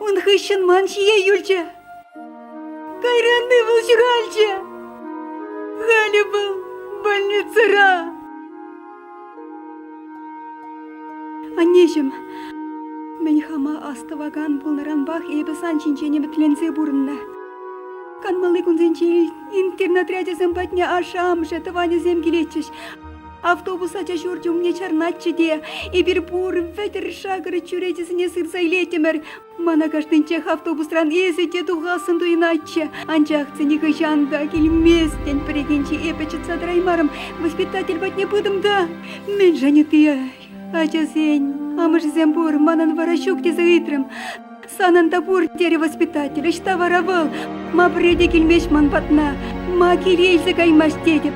Ун хыҫҫӑн ман ҫие юлчӗ. Кайран ывӑл ҫуралчӗ. Халӗ вӑл больницӑра. Аннеҫӗм, мӗн хама астӑвакан пулнӑранпах эпӗ сан ҫинчен ӗмӗтленсе пурӑннӑ. Канмалли кунсенче интернатри ачасем патне ашшӗ-амӑшӗ, тӑванӗсем килетчӗҫ. Автобус ача ҫурчӗ умне чарӑнатчӗ те эпир пур вӗтӗр-шакӑр чӳречесене сырса илеттӗмӗр. Мана кашнинчех автобусран эсӗ те тухассӑн туйӑнатчӗ. Анчах те нихӑҫан та килместӗн. Пӗррехинче эпӗ чӑтса тӑраймарӑм, воспитатель патне пытӑм та. Мӗншӗн ытти ачасен амӑшӗсем пур, манӑн вара ҫук тесе ыйтрӑм. Санӑн та пур, терӗ воспитатель. Ӑҫта вара вӑл? Ма пӗрре те килмест ман патна? Ма киле илсе каймасть тетӗп.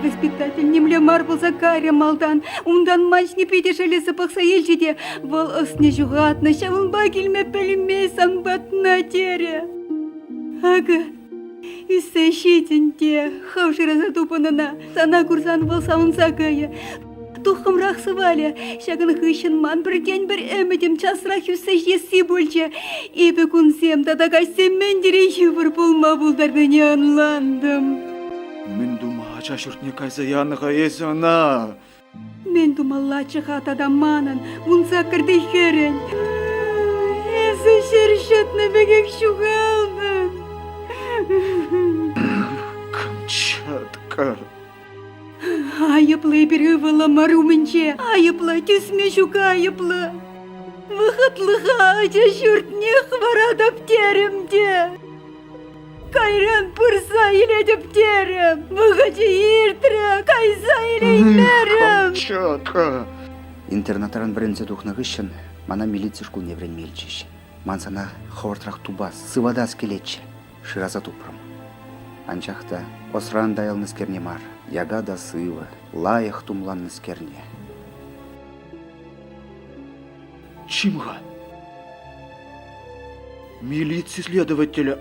Воспитатель нимле мар пулса кайрӗ малтан. Унтан ман ҫине питӗ шеллесе пӑхса илчӗ те вӑл ӑсне ҫухатнӑ, ҫавӑнпа килме пӗлмест сан патна терӗ. Акӑ, ӳссе ҫитӗн те, хӑв шыраса тупӑн ӑна. Сана курсан вӑл савӑнса кайӗ. Туххӑмрах сывалӗ. Ҫакӑн хыҫҫӑн ман пӗртен-пӗр ӗмӗтӗм часрах ӳссе ҫитесси пулчӗ. Эпӗ кунсем тата каҫсем мӗн тери йывӑр пулма пултарнине ӑнлантӑм. Мӗн тума ача ҫуртне кайса янӑ-ха эсӗ ӑна? Мӗн тумаллаччӗ-ха тата манӑн вунсаккӑрти хӗрӗн? Эсӗ ҫӗр ҫӑтнӑ пекех ҫухалтӑн. Камчатка. Айӑплӑ эпир ывӑлӑмӑр умӗнче, айӑплӑ, тӳсме ҫук айӑплӑ. Вӑхӑтлӑха ача ҫуртне хӑваратӑп терӗм те. Кайран пырса илетӗп терӗм. Вӑхӑчӗ иртрӗ, кайса илеймерӗм. Камчатка. Интернатран вӗренсе тухнӑ хыҫҫӑн мана милици шкулне вӗренме илчӗҫ. Ман сана хӑвӑртрах тупас, сыватас килетчӗ. Шыраса тупрӑм. Анчах та ӑсран тайӑлнӑскерне мар, яка та сывӑ, лайӑх тумланнӑскерне. Чим-ха. Милици следователӗ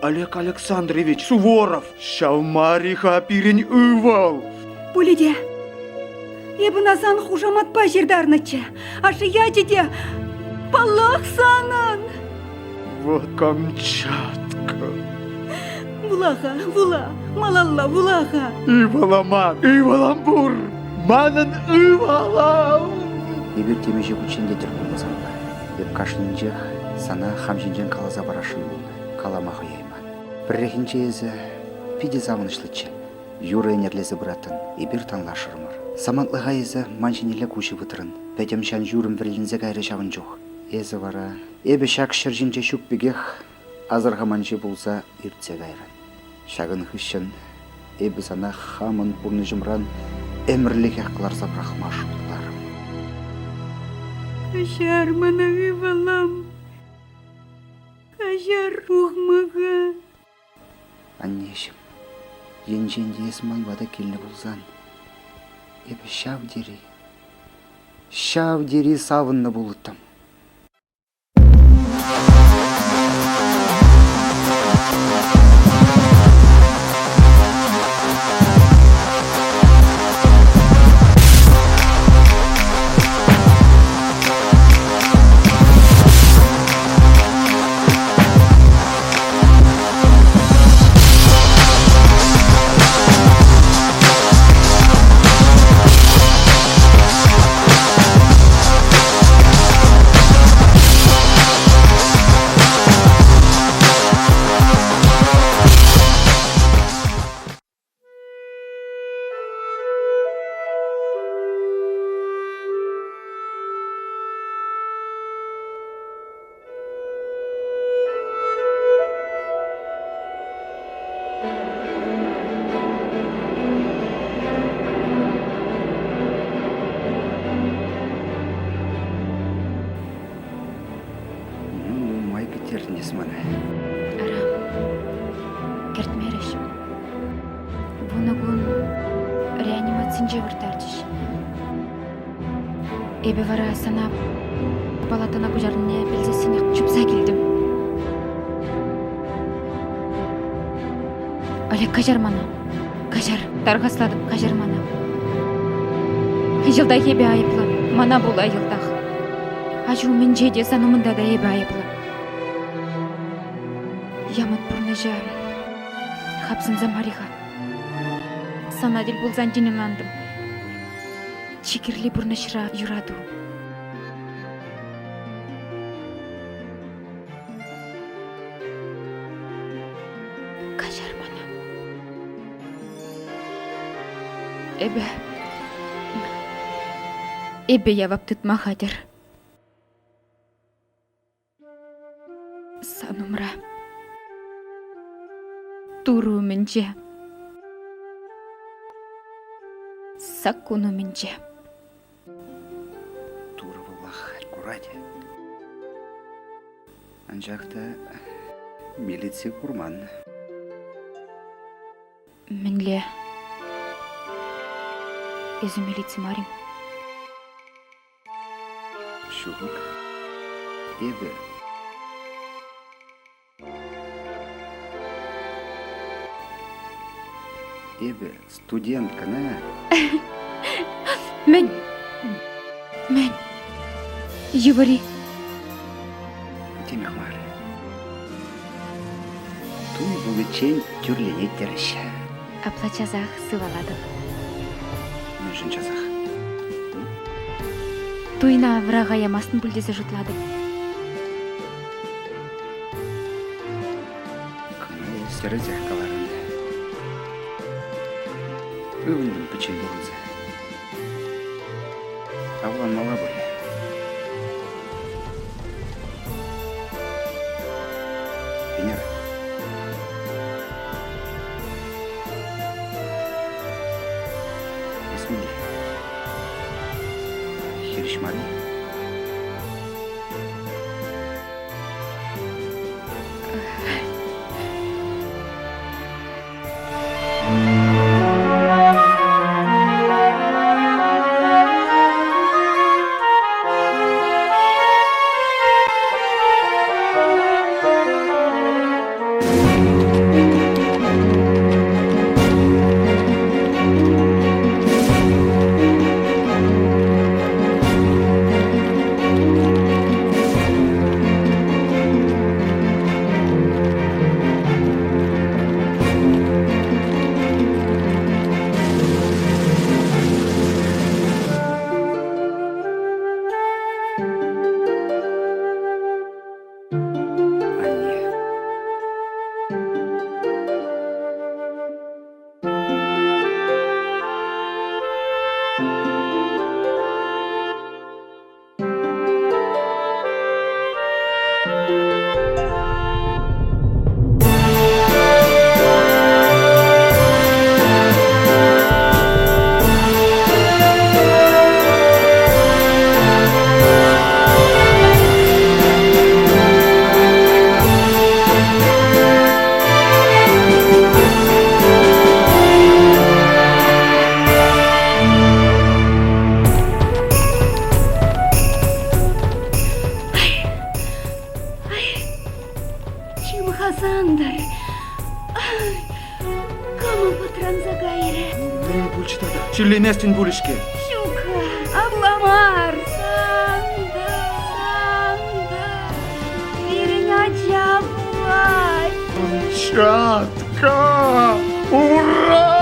Олег Александрович Суворов ҫав мар-и-ха пирӗн ывӑл? Пулӗ те. Эп ӑна сан хушаматпа ҫыртарнӑччӗ. Ашшӗ ячӗ те, паллах, санӑн. Вот Камчатка. Вула-ха, вула, малалла вула-ха. Ывӑлӑма, ывӑлӑм пур. Манӑн ывӑлӑм. Эпир темиҫе хутчен те тӗл пулнӑ санпа. Эп кашнинчех сана хам ҫинчен каласа парасшӑн пулнӑ, калама хӑяйман. Пӗррехинче эсӗ питӗ савӑнӑҫлӑччӗ. Юрӑ ӗнерлесе пыраттӑн, эпир танлашрӑмӑр. Самантлӑха эсӗ ман ҫинелле куҫ ывӑтрӑн. Пӗтӗм ҫан-ҫурӑм вӗриленсе кайрӗ ҫавӑн чух. Эсӗ вара эпӗ ҫак ҫӗр ҫинче ҫук пекех асӑрхаманҫи пулса иртсе кайрӑн. Ҫакӑн хыҫҫӑн эпӗ сана хамӑн пурнӑҫӑмран ӗмӗрлӗхех кӑларса пӑрахма шутларӑм. Каҫар мана, ывӑлӑм. Каҫар ухмаха. Аннеҫӗм, енчен те эс ман пата килнӗ пулсан, эпӗ ҫав тери, ҫав тери савӑннӑ пулӑттӑм. эс мана. Ара, кӗртмерӗҫ. Вунӑ кун реанимацинче вырттарчӗҫ. Эпӗ вара сана палатӑна куҫарнине пӗлсессӗнех чупса килтӗм. Олег, каҫар мана. Каҫар, тархаслатӑп, каҫар мана. Йӑлтах эпӗ айӑплӑ, мана пула йӑлтах. Аҫу умӗнче те, сан умӑнта та эпӗ айӑплӑ. Ямӑт пурнӑҫа хапсӑнса мар-и-ха. Сана тӗл пулсан тин ӑнлантӑм. Чи кирли пурнӑҫра юрату. Каҫар мана. Эпӗ... Эпӗ явап тытма хатӗр. Сан умра. Турӑ умӗнче. Саккун умӗнче. Турӑ вӑлах курать. Анчах та милици курман. Мӗнле? Эсӗ милици мар-им? Ҫук. Эпӗ Эпӗ студент кӑна. Мӗн? Мӗн? Йывӑр-и? Темех мар. Туй пуличчен тӳрленет терӗҫ. Апла часах сывалатӑп. Мӗншӗн часах? Туйна вӑраха ямастӑн пуль тесе шутлатӑп. Кӑна эс тӗрӗсех каларӑн. Ывӑнтӑм пӗччен пурӑнса. Авланмалла пуль. Венера. Эс мӗнле? Хирӗҫ мар-и? Чим-ха, Сантӑр. Кӑмӑл пӑтранса кайрӗ. Мӗн пулчӗ тата? Чирлеместӗн пулӗ-ҫке. Ҫук-ха, апла мар. Сантӑр, Сантӑр. Пирӗн ача пулать. Камчатка! Ура!